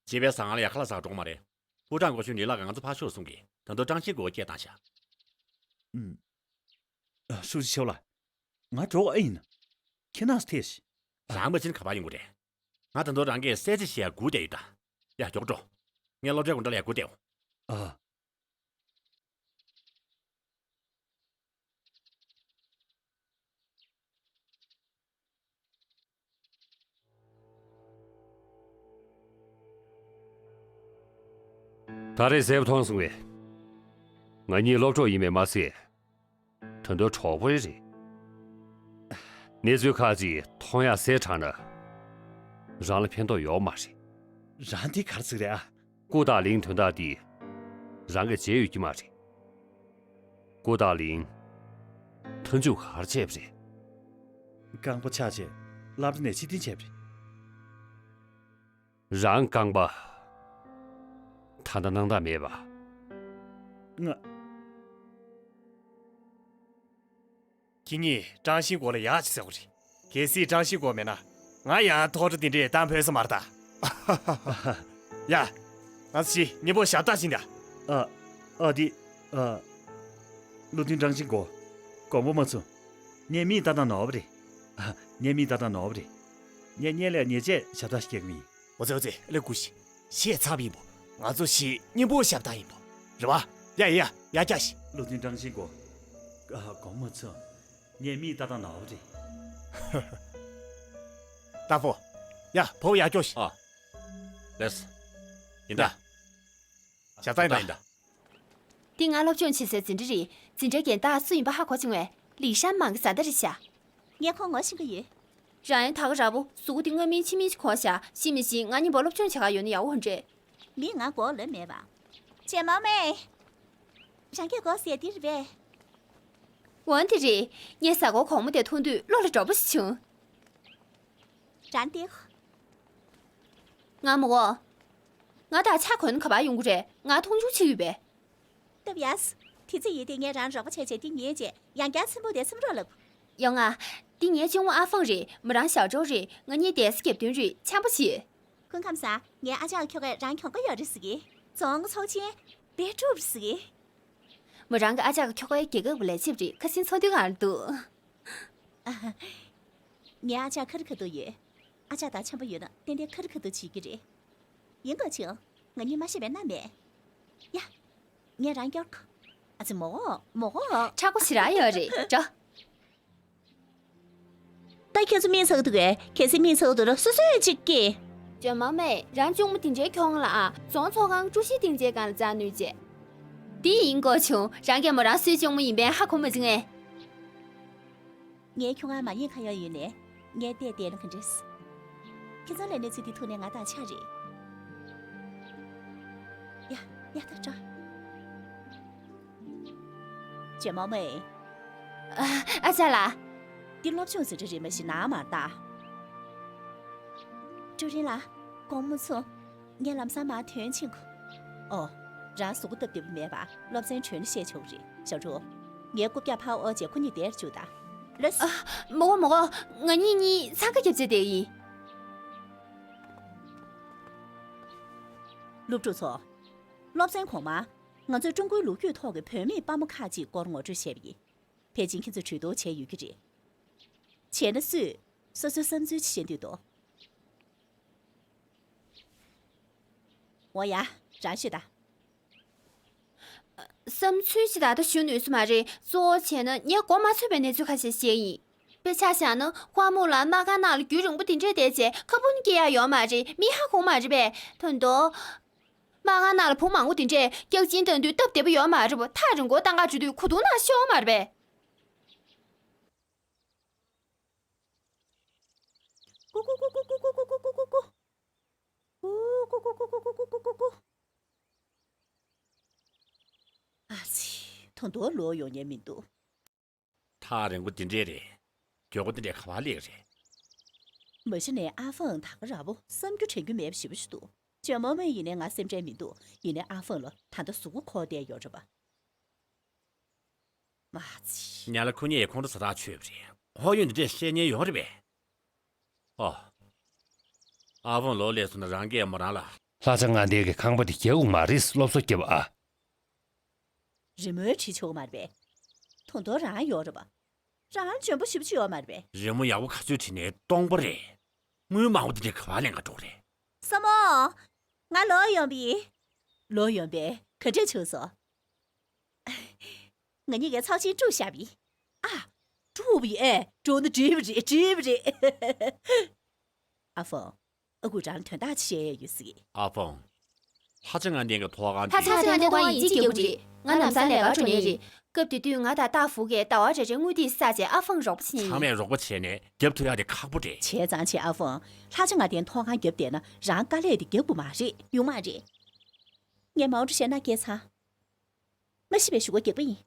བྱིས་པའི་ཟ་ཁང་ལ་ཡ་ཁ་ལ་ཟ་འགྲོ་གི་མ་རེད། པུའུ་ཀྲང་སྐུ་ཞབས་ལི་ལགས་ཀྱིས་ང་ཚོ་ཕར་ཤོག་གསུང་གི། ད་དུང་ཀྲང་ཤིན་ཀོ་སྐད་བཏང་ཤག་ཨུམ། ཨ། ཧྲུའུ་ཅི་ཆོས་ལགས། ང་འགྲོ་འོ་ཨེ་ཡིན། ཁྱེད་རང་ཚོ་ཐད་ཤིག་རང་མ་ཕྱིན་ག་པར་ཡོང་གི་རེད། ང་ད་དུང་རང་གིས་གསལ་ཆ་བཤད་ཡ་སྒུག་བསྡད་ཡོད་ད། ཡ་མགྱོགས་འགྲོ། ངས་སློབ་གྲྭའི་སྒོ་འགྲམ་ལ་ཡ་སྒུག་བསྡད་འོ། ཨ། ད་རེས་གསལ་པོ་མཐོང་སོང་བས། ང་གཉིས་སློབ་གྲོགས་ཡིན་པས་མ་ཟད། ད་དུང་གྲོགས་པོ་རེད། གནས་ཚུལ་ཁག་ཅིག་མཐོང་ཡག་གསལ་དྲགས་ན། རང་ལ་ཕན་ཐོགས་ཡོད་མ་རེད། རང་འདི་ག་རེ་ཟེར་གི་རེད་ཨ། ཀུ་ཏཱ་ལིང་དོན་དག་འདི་རང་གིས་བརྗེད་ཡོད་ཀྱི་མ་རེད། ཀུ་ཏཱ་ལིང་མཐའ་མཇུག་ག་རེ་བྱས་པ་རེད། རྐང་པ་ཆག་བྱས་སློབ་གྲྭ་ནས་ཕྱིར་འཐེན་བྱས་པ་རེད། རང་རྐང་པ་ད་ལྟ་སྣང་དག་མེད་པ། ང་། ཁྱེད་གཉིས་ཀྲང་ཤིན་ཀོ་ལ་ཡག་ཅིག་ཟེར་དགོས་རེད། གལ་སྲིད་ཀྲང་ཤིན་ཀོ་མེད་ན་ང་ཡང་ཐོག་ཁྲ་དེ་འདྲས་བཏང་ཕོད་ས་མ་རེད་ད། ཡ། ང་ཚོ་གཉིས་སྙིང་པོ་ཞབས་ཏོག་ཅིག་ད། ཨ། ཨ་དེ། ཨ། བློ་མཐུན་ཀྲང་ཤིན་ཀོ། དགོངས་པ་མ་ཚོམས། ངས་མིག་ལྟ་སྟངས་ནོར་བ་རེད། ཨ། ངས་མིག་ལྟ་སྟངས་ནོར་བ་རེད། ངས་སྔོན་ལ་ཉེས་ཆད་ཞབས་ཏོག་ཞིག་རྒྱག་གི་མིན། འོ་ཙི་འོ་ཙི། ལས་ཀུ་ཤི། བཤད་ཚར་བ་ཡིན་པོ། ང་ཚོ་གཉིས་སྙིང་པོ་ཞབས་ཏོག་ཡིན་པོ། རེད་བ། ཡ་ཡ་ཡ། ཡར་རྒྱགས་ཤིག་བློ་མཐུན་ཀྲང་ཤིན་ཀོ། ཨ། དགོངས་པ་མ་ཚོམས། ངས་མིག་ལྟ་སྟངས་ནོར་བ་རེད། ཏ་ཧྥོ། ཡ། ཕོ་བོ་ཡར་རྒྱོགས་ཤིག་ཨ། ལེས། ཡིན་ད། ཡ། ཞབས་ཏོག་ཡིན་ད། ཡིན་ད། འདི་ང་སློབ་སྦྱོང་བྱེད་སའི་འཛིན་གྲྭ་རེད། འཛིན་གྲྭའི་རྒན་བདག་སུ་ཡིན་པ་ཧ་གོ་བྱུང་བས། ལི་ཧྲན་མང་གི་བཟའ་ཟླ་རེད་ཤག་ངས་ཁོང་ངོ་ཤེས་ཀྱི་ཡོད། རང་ཡང་ད་ག་ར་བོ་གཟུགས་པོ་འདི་སྔོན་མིན་ཕྱི་མིན་ཞིག་གོན་ཤག་ཤི་མི་ཤི་ང་གཉིས་པོ་སློབ་སྦྱོང་བྱེད་ག་ཡོང་ན་ཡག་པོ་འདྲ། མི་ང་མགོ་ལོན་མེད་པ། ཇེ་མང་མེ། རང་གི་མགོ་ཟེར་འདི་རེད་པས། འོན་ཏེ་རེད། ངས་གཟའ་འཁོར་གོང་མོ་དེ་མཐོང་དུས་བློ་ལ་འགྲོ་པོ་ཞིག་བྱུང་། རང་ཏེ། ང་མོ་གོ། ང་དང་ཆ་གོན་ག་པར་ཡོང་གི་རེད། ང་མཐོང་ཆུང་བྱེད་ཡོད་པས། སྟབས་ཡག་དེ་ཚེ་ཡིན་དེ་ངས་རང་རོགས་པ་བྱས་བྱས་འདི་ཉལ་རྗེས་ཡང་བསྐྱར་ཚེམ་བུ་དེ་ཚེམ་རོགས་ལབ། ཡོང་ང་། འདི་ངའི་གཅུང་མོ་ཨ་ཧྥང་རེད། མོ་རང་ཞའོ་ཀྲོའུ་རེད། ང་གཉིས་སྡེ་སྲིད་རྒྱབ་མདུན་རེད། འཆམ་པོ་བྱེད། སྐུ་ཁམས་བཟང་། ངའི་ཨ་ཅག་ཁྱོ་གས་རང་གྱོང་ཁ་ཡོད་རེད་ཟེར་གི། བཙོང་ཚོགས་ཆེན་དཔེ་སྒྲུབ་ཟེར་གི། མོ་རང་གི་ཨ་ཅག་གི་ཁྱོ་གའི་རྒྱལ་ཁབ་ཀྱི་ལས་བྱེད་རེད། ཁ་སང་ཚོགས་འདུའི་སྒང་ལ་འདུག་ངའི་ཨ་ཅག་ཁ་རི་ཁ་ཐུག་ཡོད། ཨ་ཅག་དང་འཆམ་པོ་ཡོད་ན་ཏན་ཏན་ཁ་རི་ཁ་ཐུག་བྱེད་ཀྱི་རེད། ཡིན་གོ་ཆེའོ། ང་གཉིས་མ་ཤེས་པའི་མནའ་མེད། ཡ། ངས་རང་སྐྱོར་གོ། ཨ་ཙི་མོ་གོ་མོ་གོ། ཁྲག་པོ་ཞེ་དྲག་ཡོད་རེད་འགྲོ། ད་ཁྱེད་ཚོ་མིག་ཚ་གི་འདུག་གས། གལ་སྲིད་མིག་ཚ་གི་འདུག་ན་སོ་སོས་གཅིག་སྐྱེ། ཇོ་མ་མེ། རང་གཅུང་མོ་དེ་འདྲའི་ཁྱོང་ལ་ཨ། རྫོང་ཚོགས་ཁང་ཀྲུའུ་ཞི་སྡིངས་ཆའི་སྒང་ལ་འཛེག་ནུས་བྱེད། འདི་ཡིན་གོ་བྱུང་། རང་གིས་མོ་རང་སུའི་གཅུང་མོ་ཡིན་པའི་ཧ་གོ་མ་བྱུང་ངས། ངའི་ཁྱོ་ག་མ་ཉེས་ཁ་ཡོག་ཡོད་ནས་ངས་བལྟས་བལྟས་ན་ག་འདྲས། ཁྱེད་ཚོ་ལས་གནས་ཚུལ་འདི་ཐུག་ནས་ང་དང་ཆ་རེད། ཡ་ཡ་ད་འགྲོ། ཇེ་མོ་མེ། ཨ་ཅག་ལགས། འདི་སློབ་སྦྱོང་ཟེར་གྲ་རེད་མ་གཞི་ནང་མར་ལྟ། ཀྲུའུ་རིན་ལགས། དགོངས་མོ་ཚོ། ངས་ལམ་སང་མར་ཐོན་ཕྱིན་གོ། ཨོ། རང་གཟུགས་པོ་སྟབས་བདེ་པོ་མེད་པ་སློབ་ཚན་གྲོལ་ན་བཤད་ཆོག་རེད་ཞའོ་ཀྲུའུ། ངའི་རྐུབ་བཀྱག་ཕར་དབོར་བྱས་ཁོ་གཉིས་བསྡད་བཅུག་དང་། ལོས། ཨ། མོ་གོ་མོ་གོ། ང་གཉིས་གཉིས་འཚང་ཁ་རྒྱབ་བྱས་བསྡད་ཡིན། སློབ་ཕྲུག་ཚོ། སློབ་ཚན་གོང་མ། ང་ཚོས་ཀྲུང་གོའི་ལོ་རྒྱུས་ཐོག་གི་བུད་མེད་དཔའ་མོ་ཁག་ཅིག་སྐོར་ངོ་སྤྲོད་བྱས་པ་ཡིན། ཕལ་ཆེར་ཁྱེད་ཚོས་གྲོས་བསྡུར་བྱས་ཡོད་ཀྱི་རེད། བྱས་ན་སུས་སོ་སོའི་བསམ་ཚུལ་ཅིག་བཤད་འདོད་འདུག་འོ་ཡ། རང་ཤོད་དང་། བསམ་ཚུལ་ཅིག་ད་ལྟ་ཞུ་ནུས་སུ་མ་རེད། གཙོ་བོ་བྱས་ན་ངས་གོ་མ་ཆོད་པའི་གནས་ཚུལ་ཁ་ཤས་བཤད་ཡིན། དཔེ་ཆ་བཞག་ན་དཔའ་མོ་ལ་དམག་སྒར་ནང་ལ་རྒྱུན་རིང་པོ་དེ་འདྲས་བསྡད་བྱས་ཁ་སྤུ་ནི་སྐྱེ་ཡ་ཡོད་མ་རེད། མི་ཧ་གོ་མ་རེད་པས། ད་དུང་། དམག་སྒར་ནང་ལ་བུ་མང་པོ་དེ་འདྲས་སྐྱག་གཅིན་བཏང་དུས་སྟབས་བདེ་པོ་ཡོད་མ་རེད་པ། ཐག་རིང་པོ་ལྟ་ག་འགྲོ་དུས་གོས་ཐུང་ནང་ཤོར་མ་རེད་པས། ཀུ་ཀུ་ཀུ། ཨ་ཙི། ད་དུང་ལོག་ཡོང་ཉན་མི་འདུག་ཐག་རིང་པོ་འདི་འདྲས་རེད། མགྱོགས་པོ་འདི་འདྲས་ག་པར་སླེབས་རེད། མ་གཞི་ནས་ཨ་ཧྥང་ད་ག་ར་བོ་བསམ་རྒྱུ་དྲན་རྒྱུ་མེད་པ་ཞེ་པོ་ཞིག་འདུག་ཇོ་མོ་མོ་ཡིན་ནའི་ང་སེམས་ཁྲལ་མི་འདུག་ཡིན་ནའི་ཨ་ཧྥང་ལ་ད་ལྟ་གཟུགས་པོ་འཁོར་བསྡད་ཡོད་རེད་པ། མ་ཚི། ཉ་ལ་ཁུ་ཉེ་ཡི་ཁོང་ཁྲོ་ཟ་ཐག་ཆོད་པ་རེད། ཧོ་ཡོན་འདི་འདྲས་བཤད་ཉན་ཡོང་རེད་པས། ཨོ། ཨ་ཧྥང་ལོག་སླེབས་སོང་ན་རང་གིས་མོ་རང་ལ། ལྷ་ཆ་ང་ལྡན་གྱི་ཁང་པ་འདི་རྒྱག་དགོས་མ་རེད། སློབ་གསོ་རྒྱབ་ཨ། རི་མོའི་བྲིས་ཆོག་མ་རེད་པས། ད་དུང་རང་ཡོད་རེད་པ། རང་འཇོན་པོ་ཞེ་པོ་ཅིག་ཡོད་མ་རེད་པས། རི་མོ་ཡག་པོ་ག་ཚོད་བྲིས་ནའི་སྟོང་པ་རེད། དངུལ་མང་པོ་དེ་འདྲས་ག་པར་ལེན་ག་འགྲོ་རེད། སྲས་མོ། ང་ལོག་ཡོང་པ་ཡིན། ལོག་ཡོང་པས་ག་འདྲས་བྱུང་སོང་། ང་གཉིས་ཀས་ཚོགས་ཆེན་དཀྲུགས་བཞག་པ་ཡིན། ཨ། དཀྲུགས་པ་ཡིན་ཨེ། དཀྲུགས་ན་འགྲིག་པ་རེད། འགྲིག་པ་རེད། ཨ་ཧྥང་། ཨ་ཁུས་རང་ལ་དོན་དག་ཅིག་བཤད་ཡས་ཡོད་ཟེར་གྱི། ཨ་ཧྥང་། ལྷ་ཆ་ང་ལྡན་གྱི་ཐོག་ཁང་ལྷ་ཆ་ང་ལྡན་ཐོག་ཁང་ཡིན་གཅིག་རྒྱག་གི་རེད། ང་ལམ་སང་ལས་ཀར་འགྲོ་ཉན་རེད། སྐབས་དེ་དུས་ང་དང་ཏཱ་ཧྥུ་གིས་ཟླ་བ་རེ་རེ་དངུལ་དེ་བསགས་བྱས་ཨ་ཧྥང་རོགས་པ་བྱེད་ཉན་ཡིན། ཚང་མས་རོགས་པ་བྱས་ནས་རྒྱབ་ཐུབ་ཡག་དེ་ཁག་པོ་རེད། བྱས་ཙང་བྱས་ཨ་ཧྥང་། ལྷ་ཆ་ང་ལྡན་ཐོག་ཁང་རྒྱབ་བསྡད་ན་རང་དཀའ་ལས་དེ་རྒྱག་དགོས་མ་རེད། ཡོང་མ་རེད། ངས་མའོ་ཀྲུའུ་ཞའོ་ན་སྐད་ཚང་། མ་ཤི་བའི་ཞུ་སྒོ་རྒྱག་པ་ཡིན།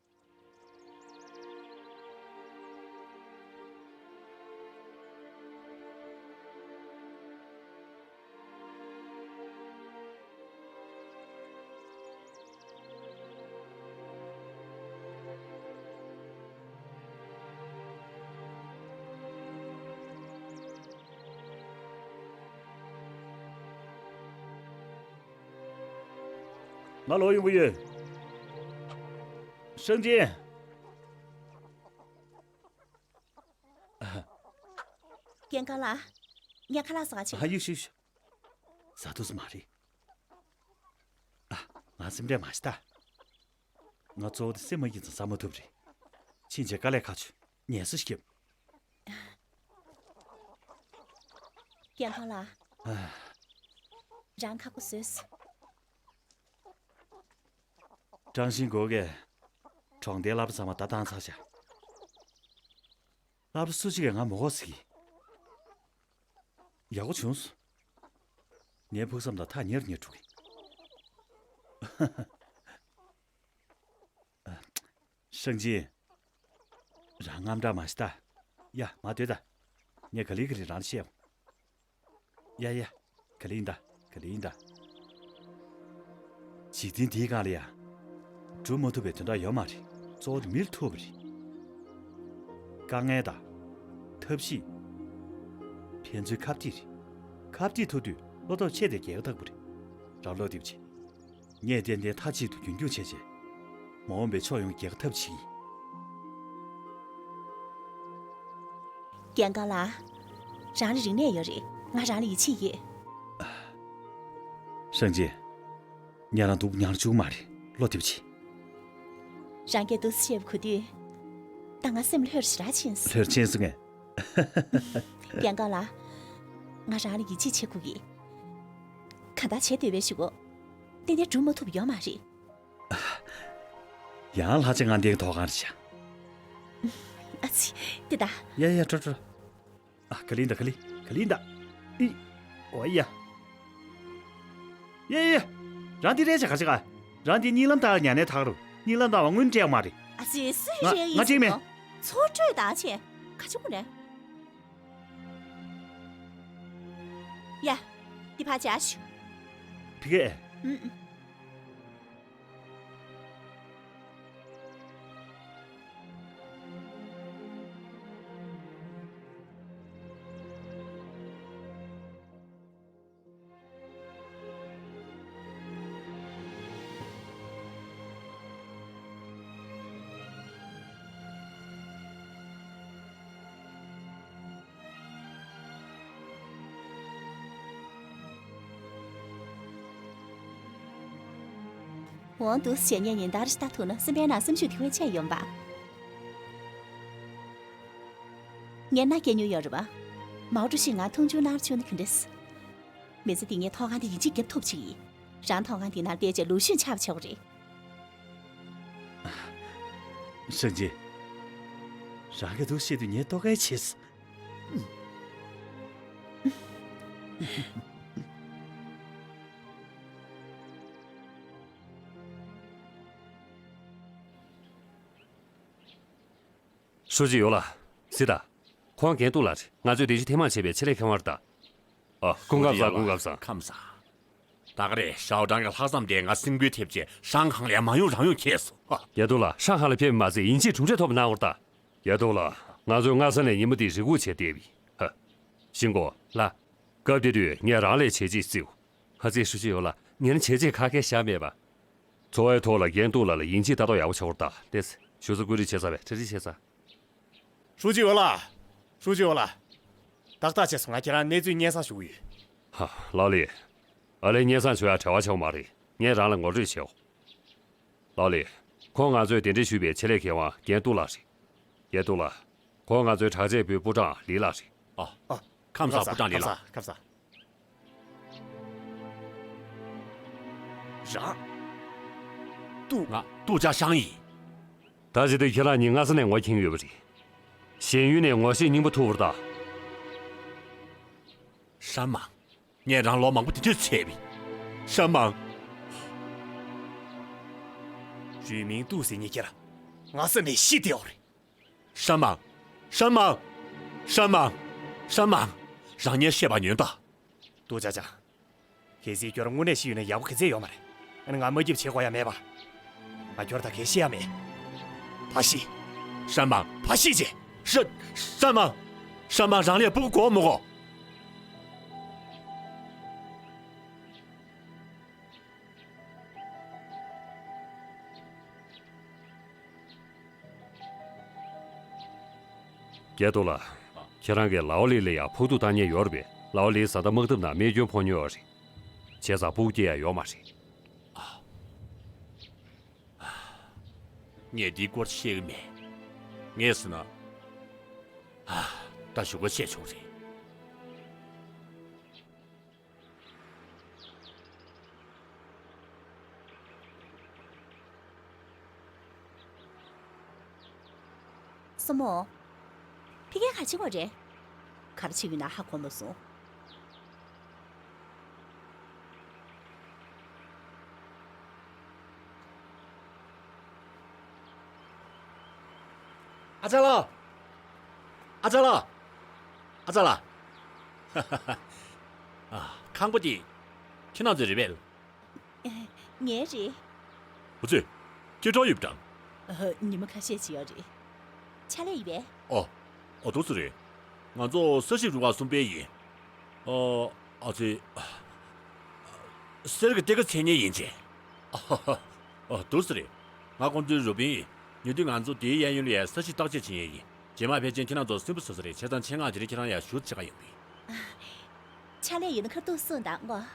ང་ལོག་ཡོང་གི་ཡོད། ཧྲེང་ཅིན། རྒན་ཁང་ལགས། ངས་ཁ་ལག་ཟ་ག་ཕྱིན། ཨ། ཡོད་ཤོད་ཤོད། ཟ་ཐུབ་ས་མ་རེད། ཨ། ང་སེམས་ཁྲལ་མ་བྱེད་ད། ང་གཙོ་བོ་དེ་སེམས་མ་སྐྱིད་ཙང་ཟ་མ་ཐུབ་རེད། ཕྱིན་ཆད་དཀའ་ལས་ཁག་ཆེ། ངལ་གསོ་ཞིག་རྒྱབ། རྒན་ཁང་ལགས། ཨ། རང་ཁག་པོ་བཟོས་སོང་། ཀྲང་ཤིན་གོ་གིས་གྲོང་སྡེའི་སློབ་གྲྭ་ཚང་མ་ད་བཏང་ཚར་བཞག་སློབ་གྲྭ་སུ་གཅིག་གིས་ང་མི་དགོས་ཟེར་གི། ཡག་པོ་བྱུང་སོང་། ངའི་ཕུགས་བསམ་དང་ཐག་ཉེ་རུ་ཉེ་རུ་འགྲོ་གི། ཧྲེང་ཅིན། རང་དངངས་སྐྲག་མ་བྱེད་ད། ཡ། མར་སྡོད་ད། ངས་ག་ལེ་ག་ལེ་རང་ལ་བཤད་ཡོང་། ཡ་ཡ། ག་ལེ་ཡིན་ད། ག་ལེ་ཡིན་ད། འཇིག་རྟེན་འདིའི་སྒང་ལ་ཡ། སྒྲུབ་མ་ཐུབ་པའི་དོན་དག་ཡོད་མ་རེད། གཙོ་བོ་དེ་མི་ལ་ཐུག་པ་རེད། དཀའ་ངལ་དང་། ཐབས་ཤེས། ཕན་ཚུན་ཁ་གཏད་རེད། ཁ་གཏད་ཐུབ་དུས་བློ་སྟོབས་ཆེ་སྟེ་རྒྱལ་ཁ་ཐོབ་པ་རེད། རང་བློ་གཏད་པ་བྱེད། ངས་ཏན་ཏན་མཐའ་གཅིག་ཏུ་རྒྱུན་སྐྱོང་བྱས་རྗེས། མ་འོངས་པའི་ཕྱོགས་ཡོངས་རྒྱལ་ཁ་ཐོབ་ཆེད་ཡིན། རྒན་ཁང་ལགས། རང་ལ་རིག་གནས་ཡོད་རེད། ང་རང་ལ་ཡིད་ཆེས་ཡོད། ཧྲེང་ཅིན། ངས་རང་སྡུག་མྱངས་བཅུག་མ་རེད། བློ་གཏད་པ་བྱེད། རང་གིས་འདུག་སེ་བཤད་པ་གོ་དུས། ད་ང་སེམས་ལྷོད་ཞེ་དྲག་ཕྱིན་སོང་། ལྷོད་ཕྱིན་སོང་ངས། རྒན་ཁང་ལགས། ང་རང་ལ་ཡིད་ཆེས་བྱེད་དགོས་ཀྱི། གང་ལྟར་བྱེད་འདོད་པའི་གཞུག་གུ། ཏན་ཏན་སྒྲུབ་མ་ཐུབ་ཡོད་མ་རེད། ཡང་ལྷ་ཆེ་ང་འདིའི་ཐོག་ཁང་རེད་ཤག་ཨ་ཙི། འདི་ད། ཡ་ཡ་འགྲོ་འགྲོ། ཨ། ག་ལེ་ཡིན་ད། ག་ལེ། ག་ལེ་ཡིན་ད། ཨི། འོ་ཡ། ཡ་ཡ་ཡ། རང་འདི་རེད་ཤག་ག་ཅི་ག་རང་འདི་གཉིད་ལམ་ལྟར་ཉལ་ནས་ཐག་རུ། གཉིད་ལམ་ལྟར་བ་དངོས་གནས་སྤྲད་མ་རེད། ཨ་ཙི། སུས་ང་རེད་ཡིན་ང་གཅིག་མེད། ཚོ་སྤྲོད་དང་ཆེ། ག་ཅི་གོ་རེད། ཡ། འདི་ཕར་བྱ་ཞུ། ཕི་གེ། ཨུམ། འོང་འདུག་ཟེར་ངས་ཉིན་ལྟར་ལྟ་ཐུབ་ན་སེམས་པའི་ནང་སེམས་ཤུགས་དེ་བས་ཆེ་ཡོང་པ། སྐད་ན་སྐད་ཉོ་ཡོད་རེད་པ། མའོ་ཀྲུའུ་ཞི་ང་མཐོང་ཆུང་གནང་བྱུང་ན་ག་འདྲས། མི་ཚེ་འདི་ངའི་ཐོག་ཁང་འདི་ཡིན་གཅིག་རྒྱབ་ཐུབ་ཅིག་ཡིན། རང་ཐོག་ཁང་འདི་ནང་བསྡད་བྱས་ལུག་ཤུན་ཆགས་པ་ཆགས་པ་རེད། ཧྲན་ཅིན། རང་གི་འདུག་བཤད་དུས་ངས་ལྟོ་གས་བྱས། ཧྲུའུ་ཅི་ཡོ་ལགས། གཟིགས་དང་། ཁོང་རྒན་ཏུའུ་ལགས་རེད། ང་ཚོས་དེ་བཞིན་ཐེངས་མང་བྱས་པའི་ཆེད་ལས་མཁས་དབང་རེད་ད། ཨ། སྐུ་ཁམས་བཟང་། སྐུ་ཁམས་བཟང་། ཁམས་བཟང་། ད་ག་རེད། ཞའོ་ཀྲང་གི་ལྷག་བསམ་དེས་ང་སེམས་འགུལ་ཐེབས་བྱས་ཧྲང་ཧའེ་ལ་མ་ཡོང་རང་ཡོང་ཁེལ་སོང་། ཨ། རྒན་ཏུའུ་ལགས། ཧྲང་ཧའེ་ལ་ཕེབས་པ་མ་ཟད་ཡིན་གཅིག་གྲུབ་འབྲས་ཐོབ་པ་གནང་བར་ད། རྒན་ཏུའུ་ལགས། ང་ཚོས་སྔ་ས་ནས་ཉིན་མོ་འདི་རེ་སྒུག་བྱས་བསྡད་པ་ཡིན། ཧ། ཞིང་གོ་ལགས། སྐབས་དེ་དུས་ངས་རང་ལས་བྱེད་ཅེས་བརྩིས། ཁ་རྩང་ཧྲུའུ་ཅི་ཡོ་ལགས། ངས་ནི་བྱས་རྗེས་ག་གེ་བཞག་མེད་པ། འཚོ་བའི་ཐོག་ལ་རྒན་ཏུའུ་ལགས་ལ་ཡིན་གཅིག་ལྟ་རྟོག་ཡག་པོ་བྱ་བར་ད་ལྟས། ཞུ་ས་བཀོད་སྒྲིག་བྱས་ཚར་བས། གྲ་སྒྲིག་བྱས་ཚར། ཧྲུའུ་ཅི་ཡོ་ལགས། ཧྲུའུ་ཅི་ཡོ་ལགས། ཏག་ཏག་བྱས་སོང་། ང་ཁྱེད་རང་གནས་ཚུལ་སྙན་སེང་ཞུ་གི་ཡོད། ཧ། ལའོ་ལི། ཨ་ལས། སྙན་སེང་ཞུ་ཡག་བྲེལ་བ་ཆེ་བ་མ་རེད། ངས་རང་ལ་ངོ་སྤྲོད་བྱེད། ལའོ་ལི། ཁོང་ང་ཚོས་གདན་འདྲེན་ཞུས་པའི་ཆེད་ལས་མཁས་དབང་རྒན་ཏུའུ་ལགས་རེད། རྒན་ཏུའུ་ལགས། ཁོང་ང་ཚོའི་དྲག་ཆས་པུའི་པུའུ་ཀྲང་ལི་ལགས་རེད། ཨ། ཨ། ཁམས་བཟང་། པུའུ་ཀྲང་ལི་ལགས། ཁམས་བཟང་། ཁམས་བཟང་། རང་། ཏུའུ། ང་ཏུའུ་ཅཱ་ཞང་ཡིན། ད་བྱེད་དུས་ཁྱེད་རང་གཉིས་སྔ་ས་ནས་ངོ་མཁྱེན་ཡོད་པ་རེད། ཞེན་ཡུལ་ནས་ངོ་ཤེས་སྙིང་པོ་ཐུག་པ་རེད་ད། ཧྲན་མང་། ངས་རང་ལོ་མང་པོ་དེ་འདྲས་བྱས་པས། ཧྲན་མང་། རུས་མིང་ཏུའུ་ཟེར་མཁན་ཁྱེད་རང་སྔ་ས་ནས་ཤི་བསྡད་ཡོད་རེད། ཧྲན་མང་། ཧྲན་མང་། ཧྲན་མང་། ཧྲན་མང་། རང་ངས་བཤད་པ་ཉོན་དང་། ཏུའུ་ཅཱ་ཅང་། གལ་སྲིད་ཁྱོད་རང་དངོས་གནས་ཤི་ཡོད་ན་ཡག་པོ་ག་ཚད་ཡོད་མ་རེད། ཨ་ནི་ང་མ་སྐྱིད་པ་བྱེད་དགོས་ཡ་མེད་པ། ང་ཁྱོད་ད་གས་ཤི་ཡ་མེད། ཕར་ཤི། ཧྲན་མང་། ཕར་ཤི་བྱེད། ཧྲན། ཧྲན་མང་། ཧྲན་མང་། རང་ལས་སྤུ་གུ་དགོས་མི་དགོས། རྒྱལ་ཏོ་ལགས། ཁྱེད་རང་གིས་ལའོ་ལི་ལ་ཡང་ཕོག་ཐུག་བཏང་མཁན་ཡོད་རེད་པས། ལའོ་ལི་བཟའ་ཟླ་དམག་འཐབ་ནང་རྨས་སྐྱོན་ཕོག་མྱོང་ཡོད་རེད། བྱས་ཙང་སྤུ་གུ་སྐྱེ་ཡ་ཡོད་མ་རེད། ངས་འདིའི་སྐོར་བཤད་གི་མེད། ངས་ཟེར་ན། ད་ཞུ་སྐར་བཤད་ཆོག་རེད། སྲུ་མོ། ཕ་གིར་ག་རེ་བྱེད་ཀྱི་ཡོད་རེད། ག་རེ་བྱེད་ཀྱི་ཡོད་ན་ཧ་གོ་མ་སོང་། ཨ་ཅག་ལགས། ཨ་ཅག་ལགས། ཨ་ཅག་ལགས། ཨ། ཁང་པ་འདི་ཁྱེད་རང་ཚོའི་རེད་པས། ངའི་རེད། འུ་ཚོས་སྐད་གྲགས་ཡོད་པ་དང་། ཨ། ཉི་མ་ཁ་ཤས་ཅིག་ཡོད་རེད། ཕྱག་ལས་ཡིན་པས། ཨོ། ཨོ། འདུག་སེ་རེད། ང་ཚོ་ས་ཞིང་རུ་ཁག་གསུམ་པའི་ཡིན། ཨོ། ཨ་ཙི། གསེར་གྱི་སྟེར་ཀ་འཚོལ་མཁན་ཡིན་ཅེས། ཨོ། འདུག་སེ་རེད། ང་ཁོང་ཚོའི་རུ་དཔོན་ཡིན། ཉེ་དུས་ང་ཚོ་དེའི་གཡས་གཡོན་ལ་ཡ་ས་ཞིང་བརྟག་དཔྱད་བྱེད་མཁན་ཡིན། རྗེས་མ་ཕལ་ཆེར་ཁྱེད་རང་ཚོ་སུན་པོ་བཟོ་ས་རེད། བྱས་ཙང་ཆེད་མངགས་དེ་རིང་ཁྱེད་རང་ཡར་བཞུགས་བྱེད་ག་ཡོང་གི་ཡིན། ཕྱག་ལས་ཡིན་ན་ཁ་ཐུག་གསུངས་དང་ངོ་།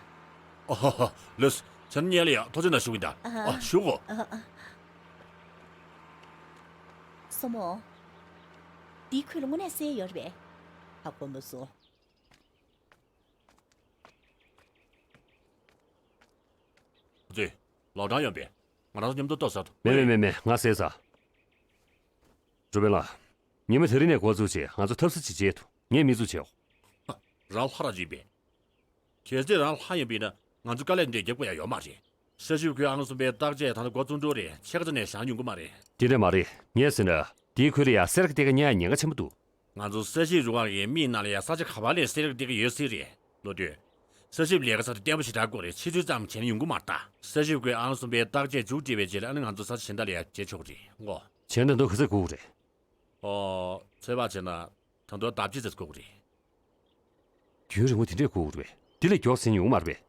ཨ་ཧ་ཧ། ལགས་སོ། བྱས་ན་སྔོན་ལ་ཡ་ཐུགས་རྗེ་གནང་ཞུ་གི་ཡིན་ད། ཨ། ཨ། བཞུགས་གོ། ཨ། ཨ། སྲུ་མོ། འདིའི་ཁུལ་ལ་དངོས་གནས་གསེར་ཡོད་རེད་པས། ཧ་གོ་མ་སོང་། ཨ་ཙི། ལའོ་ཀྲང་ཡོང་པས། ང་རང་ཚོ་མཉམ་དུ་ལྟོ་ཟ་དང་། མེད་མེད་མེད་མེད། ང་ཟས་ཟ། རུ་དཔོན་ལགས། ཉི་མ་དེ་རིང་ནས་འགོ་བཙུགས་བྱས་ང་ཚོ་ཐབས་ཤེས་ཅིག་བྱེད་ཐུབ། ངས་མི་བཙུགས་བྱེད་འོ། ཧ། རང་ལྷ་རང་ཅིག་པས། གལ་སྲིད་རང་ལྷ་ཡིན་པ་ཡིན་ན་ང་ཚོ་དཀའ་ལས་འདི་འདྲ་རྒྱབ་དགོས་ཡ་ཡོད་མ་རེད། ས་ཞིང་ཁུལ་ཨང་གསུམ་པའི་བརྟག་དཔྱད་ད་ལྟ་འགོ་བཙུགས་འགྲོ་རེད། ཕྱེད་ཀ་ཙམ་ནས་བཞག་ཡོང་གི་མ་རེད། དེ་འདྲ་མ་རེད། ངས་ཟེར་ན། དེའི་ཁུལ་ལ་ཡ་གསེར་གྱི་སྟེར་ཀ་རྙེད་ཡ་ཉེན་ཁ་ཆེན་པོ་འདུག་ང་ཚོ་ས་ཞིང་རུ་ཁག་གི་མིའི་ནང་ལ་ཡ་ས་ཆ་ག་པར་ལ་གསེར་གྱི་སྟེར་ཀ་ཡོད་སྲིད་རེད། ལོ་དུས། ས་ཞིང་ལས་ཀ་ཚར་དུས་བརྟན་པོ་ཞེ་དྲག་དགོས་རེད། ཕྱི་ཚུལ་ཙམ་བྱས་ན་ཡོང་གི་མ་རེད་ད། ས་ཞིང་ཁུལ་ཨང་གསུམ་པའི་བརྟག་དཔྱད་མཇུག་སྒྲིལ་བའི་རྗེས་ལ་ཨ་ནི་ང་ཚོ་ས་ཆ་གཞན་དག་ལ་ཡ་བརྗེ་ཆོག་གི་རེད་ངོ་། བྱས་ན་ད་དུང་ག་ཚོད་དགོས་ཀྱི་རེད། ཨོ། ཚོད་དཔག་བྱས་ན། ད་དུང་ལྡབ་གཅིག་ཙམ་དགོས་ཀྱི་རེད། རྒྱུན་རིང་པོ་དེ་འདྲས་སྒུག་དགོས་རེད་པས། འདི་ལས་མགྱོགས་ཟིན་ཡོང་མ་རེད་པས།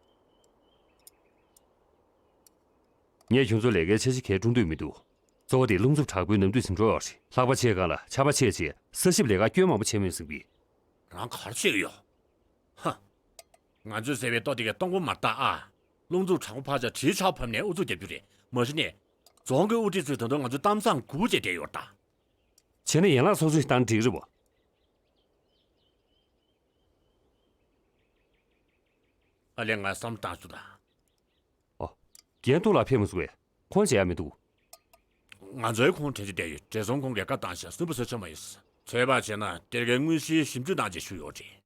ངས་ཁྱོད་ཚོའི་ལས་ཀའི་འཆར་གཞི་གས་བསྐྲུན་འདོད་མི་འདུག་གཙོ་བོ་དེ་རླུང་འཚུབ་དྲག་པོའི་ནམ་དུས་ཟིན་འགྲོ་ཡོད་རེད། ལྷགས་པ་ཆེ་སྒང་ལ་ཆར་པ་ཆེ་ཆེ་ས་ཞབས་ལས་ཀ་སྐྱོན་མང་པོ་ཆེ་མོད་ཟིན་པས། རང་ག་རེ་བཤད་ཀྱི་ཡོད། ཧ། ང་ཚོས་བཟས་པའི་ལྟོ་དེ་གས་སྟོང་པོ་མ་རེད་ད་ཨ། རླུང་འཚུབ་དྲག་པོ་ཕར་ཆག་གྲིབ་ཆག་བབས་ནས་ཨུ་ཚུགས་རྒྱབ་རྒྱུ་རེད། མ་གཞི་ནས། རྫོང་གི་དབུ་ཁྲིད་ཚོས་ད་དུང་ང་ཚོའི་གཏམ་བཟང་སྒུག་བྱས་བསྡད་ཡོད་ད། བྱས་ན་ཡན་ལག་སོ་སོས་བཏང་འགྲིག་རེད་པོ། ཨ་ལས། ང་བསམ་བཏང་ཚུལ་དང་། ཨོ། རྒན་ཐུག་ལ་ཕེབས་མ་སོང་བས། ཁོང་བྱེད་ཡ་མི་འདུག་ང་ཚོའི་ཁོང་དྲན་གྱི་བསྡད་ཡོད། བགྲེས་སོང་ཁོང་གིས་བཀའ་བཏང་བཞག་སུན་པོ་བཟོ་ཆོག་མ་ཡིན། ཚོད་དཔག་བྱས་ན་དེ་གའི་དངོས་གཞིའི་ཞིབ་འཇུག་གནང་བྱས་བཞུགས་ཡོད་རེད།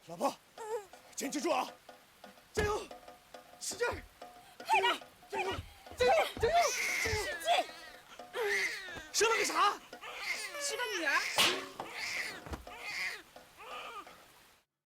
ལགས་པ། ཅན་ཅུ་ཅུ་ཨ། ཅན་ཡོ། ཕྱི་རྒྱལ། ཧེ་ལ།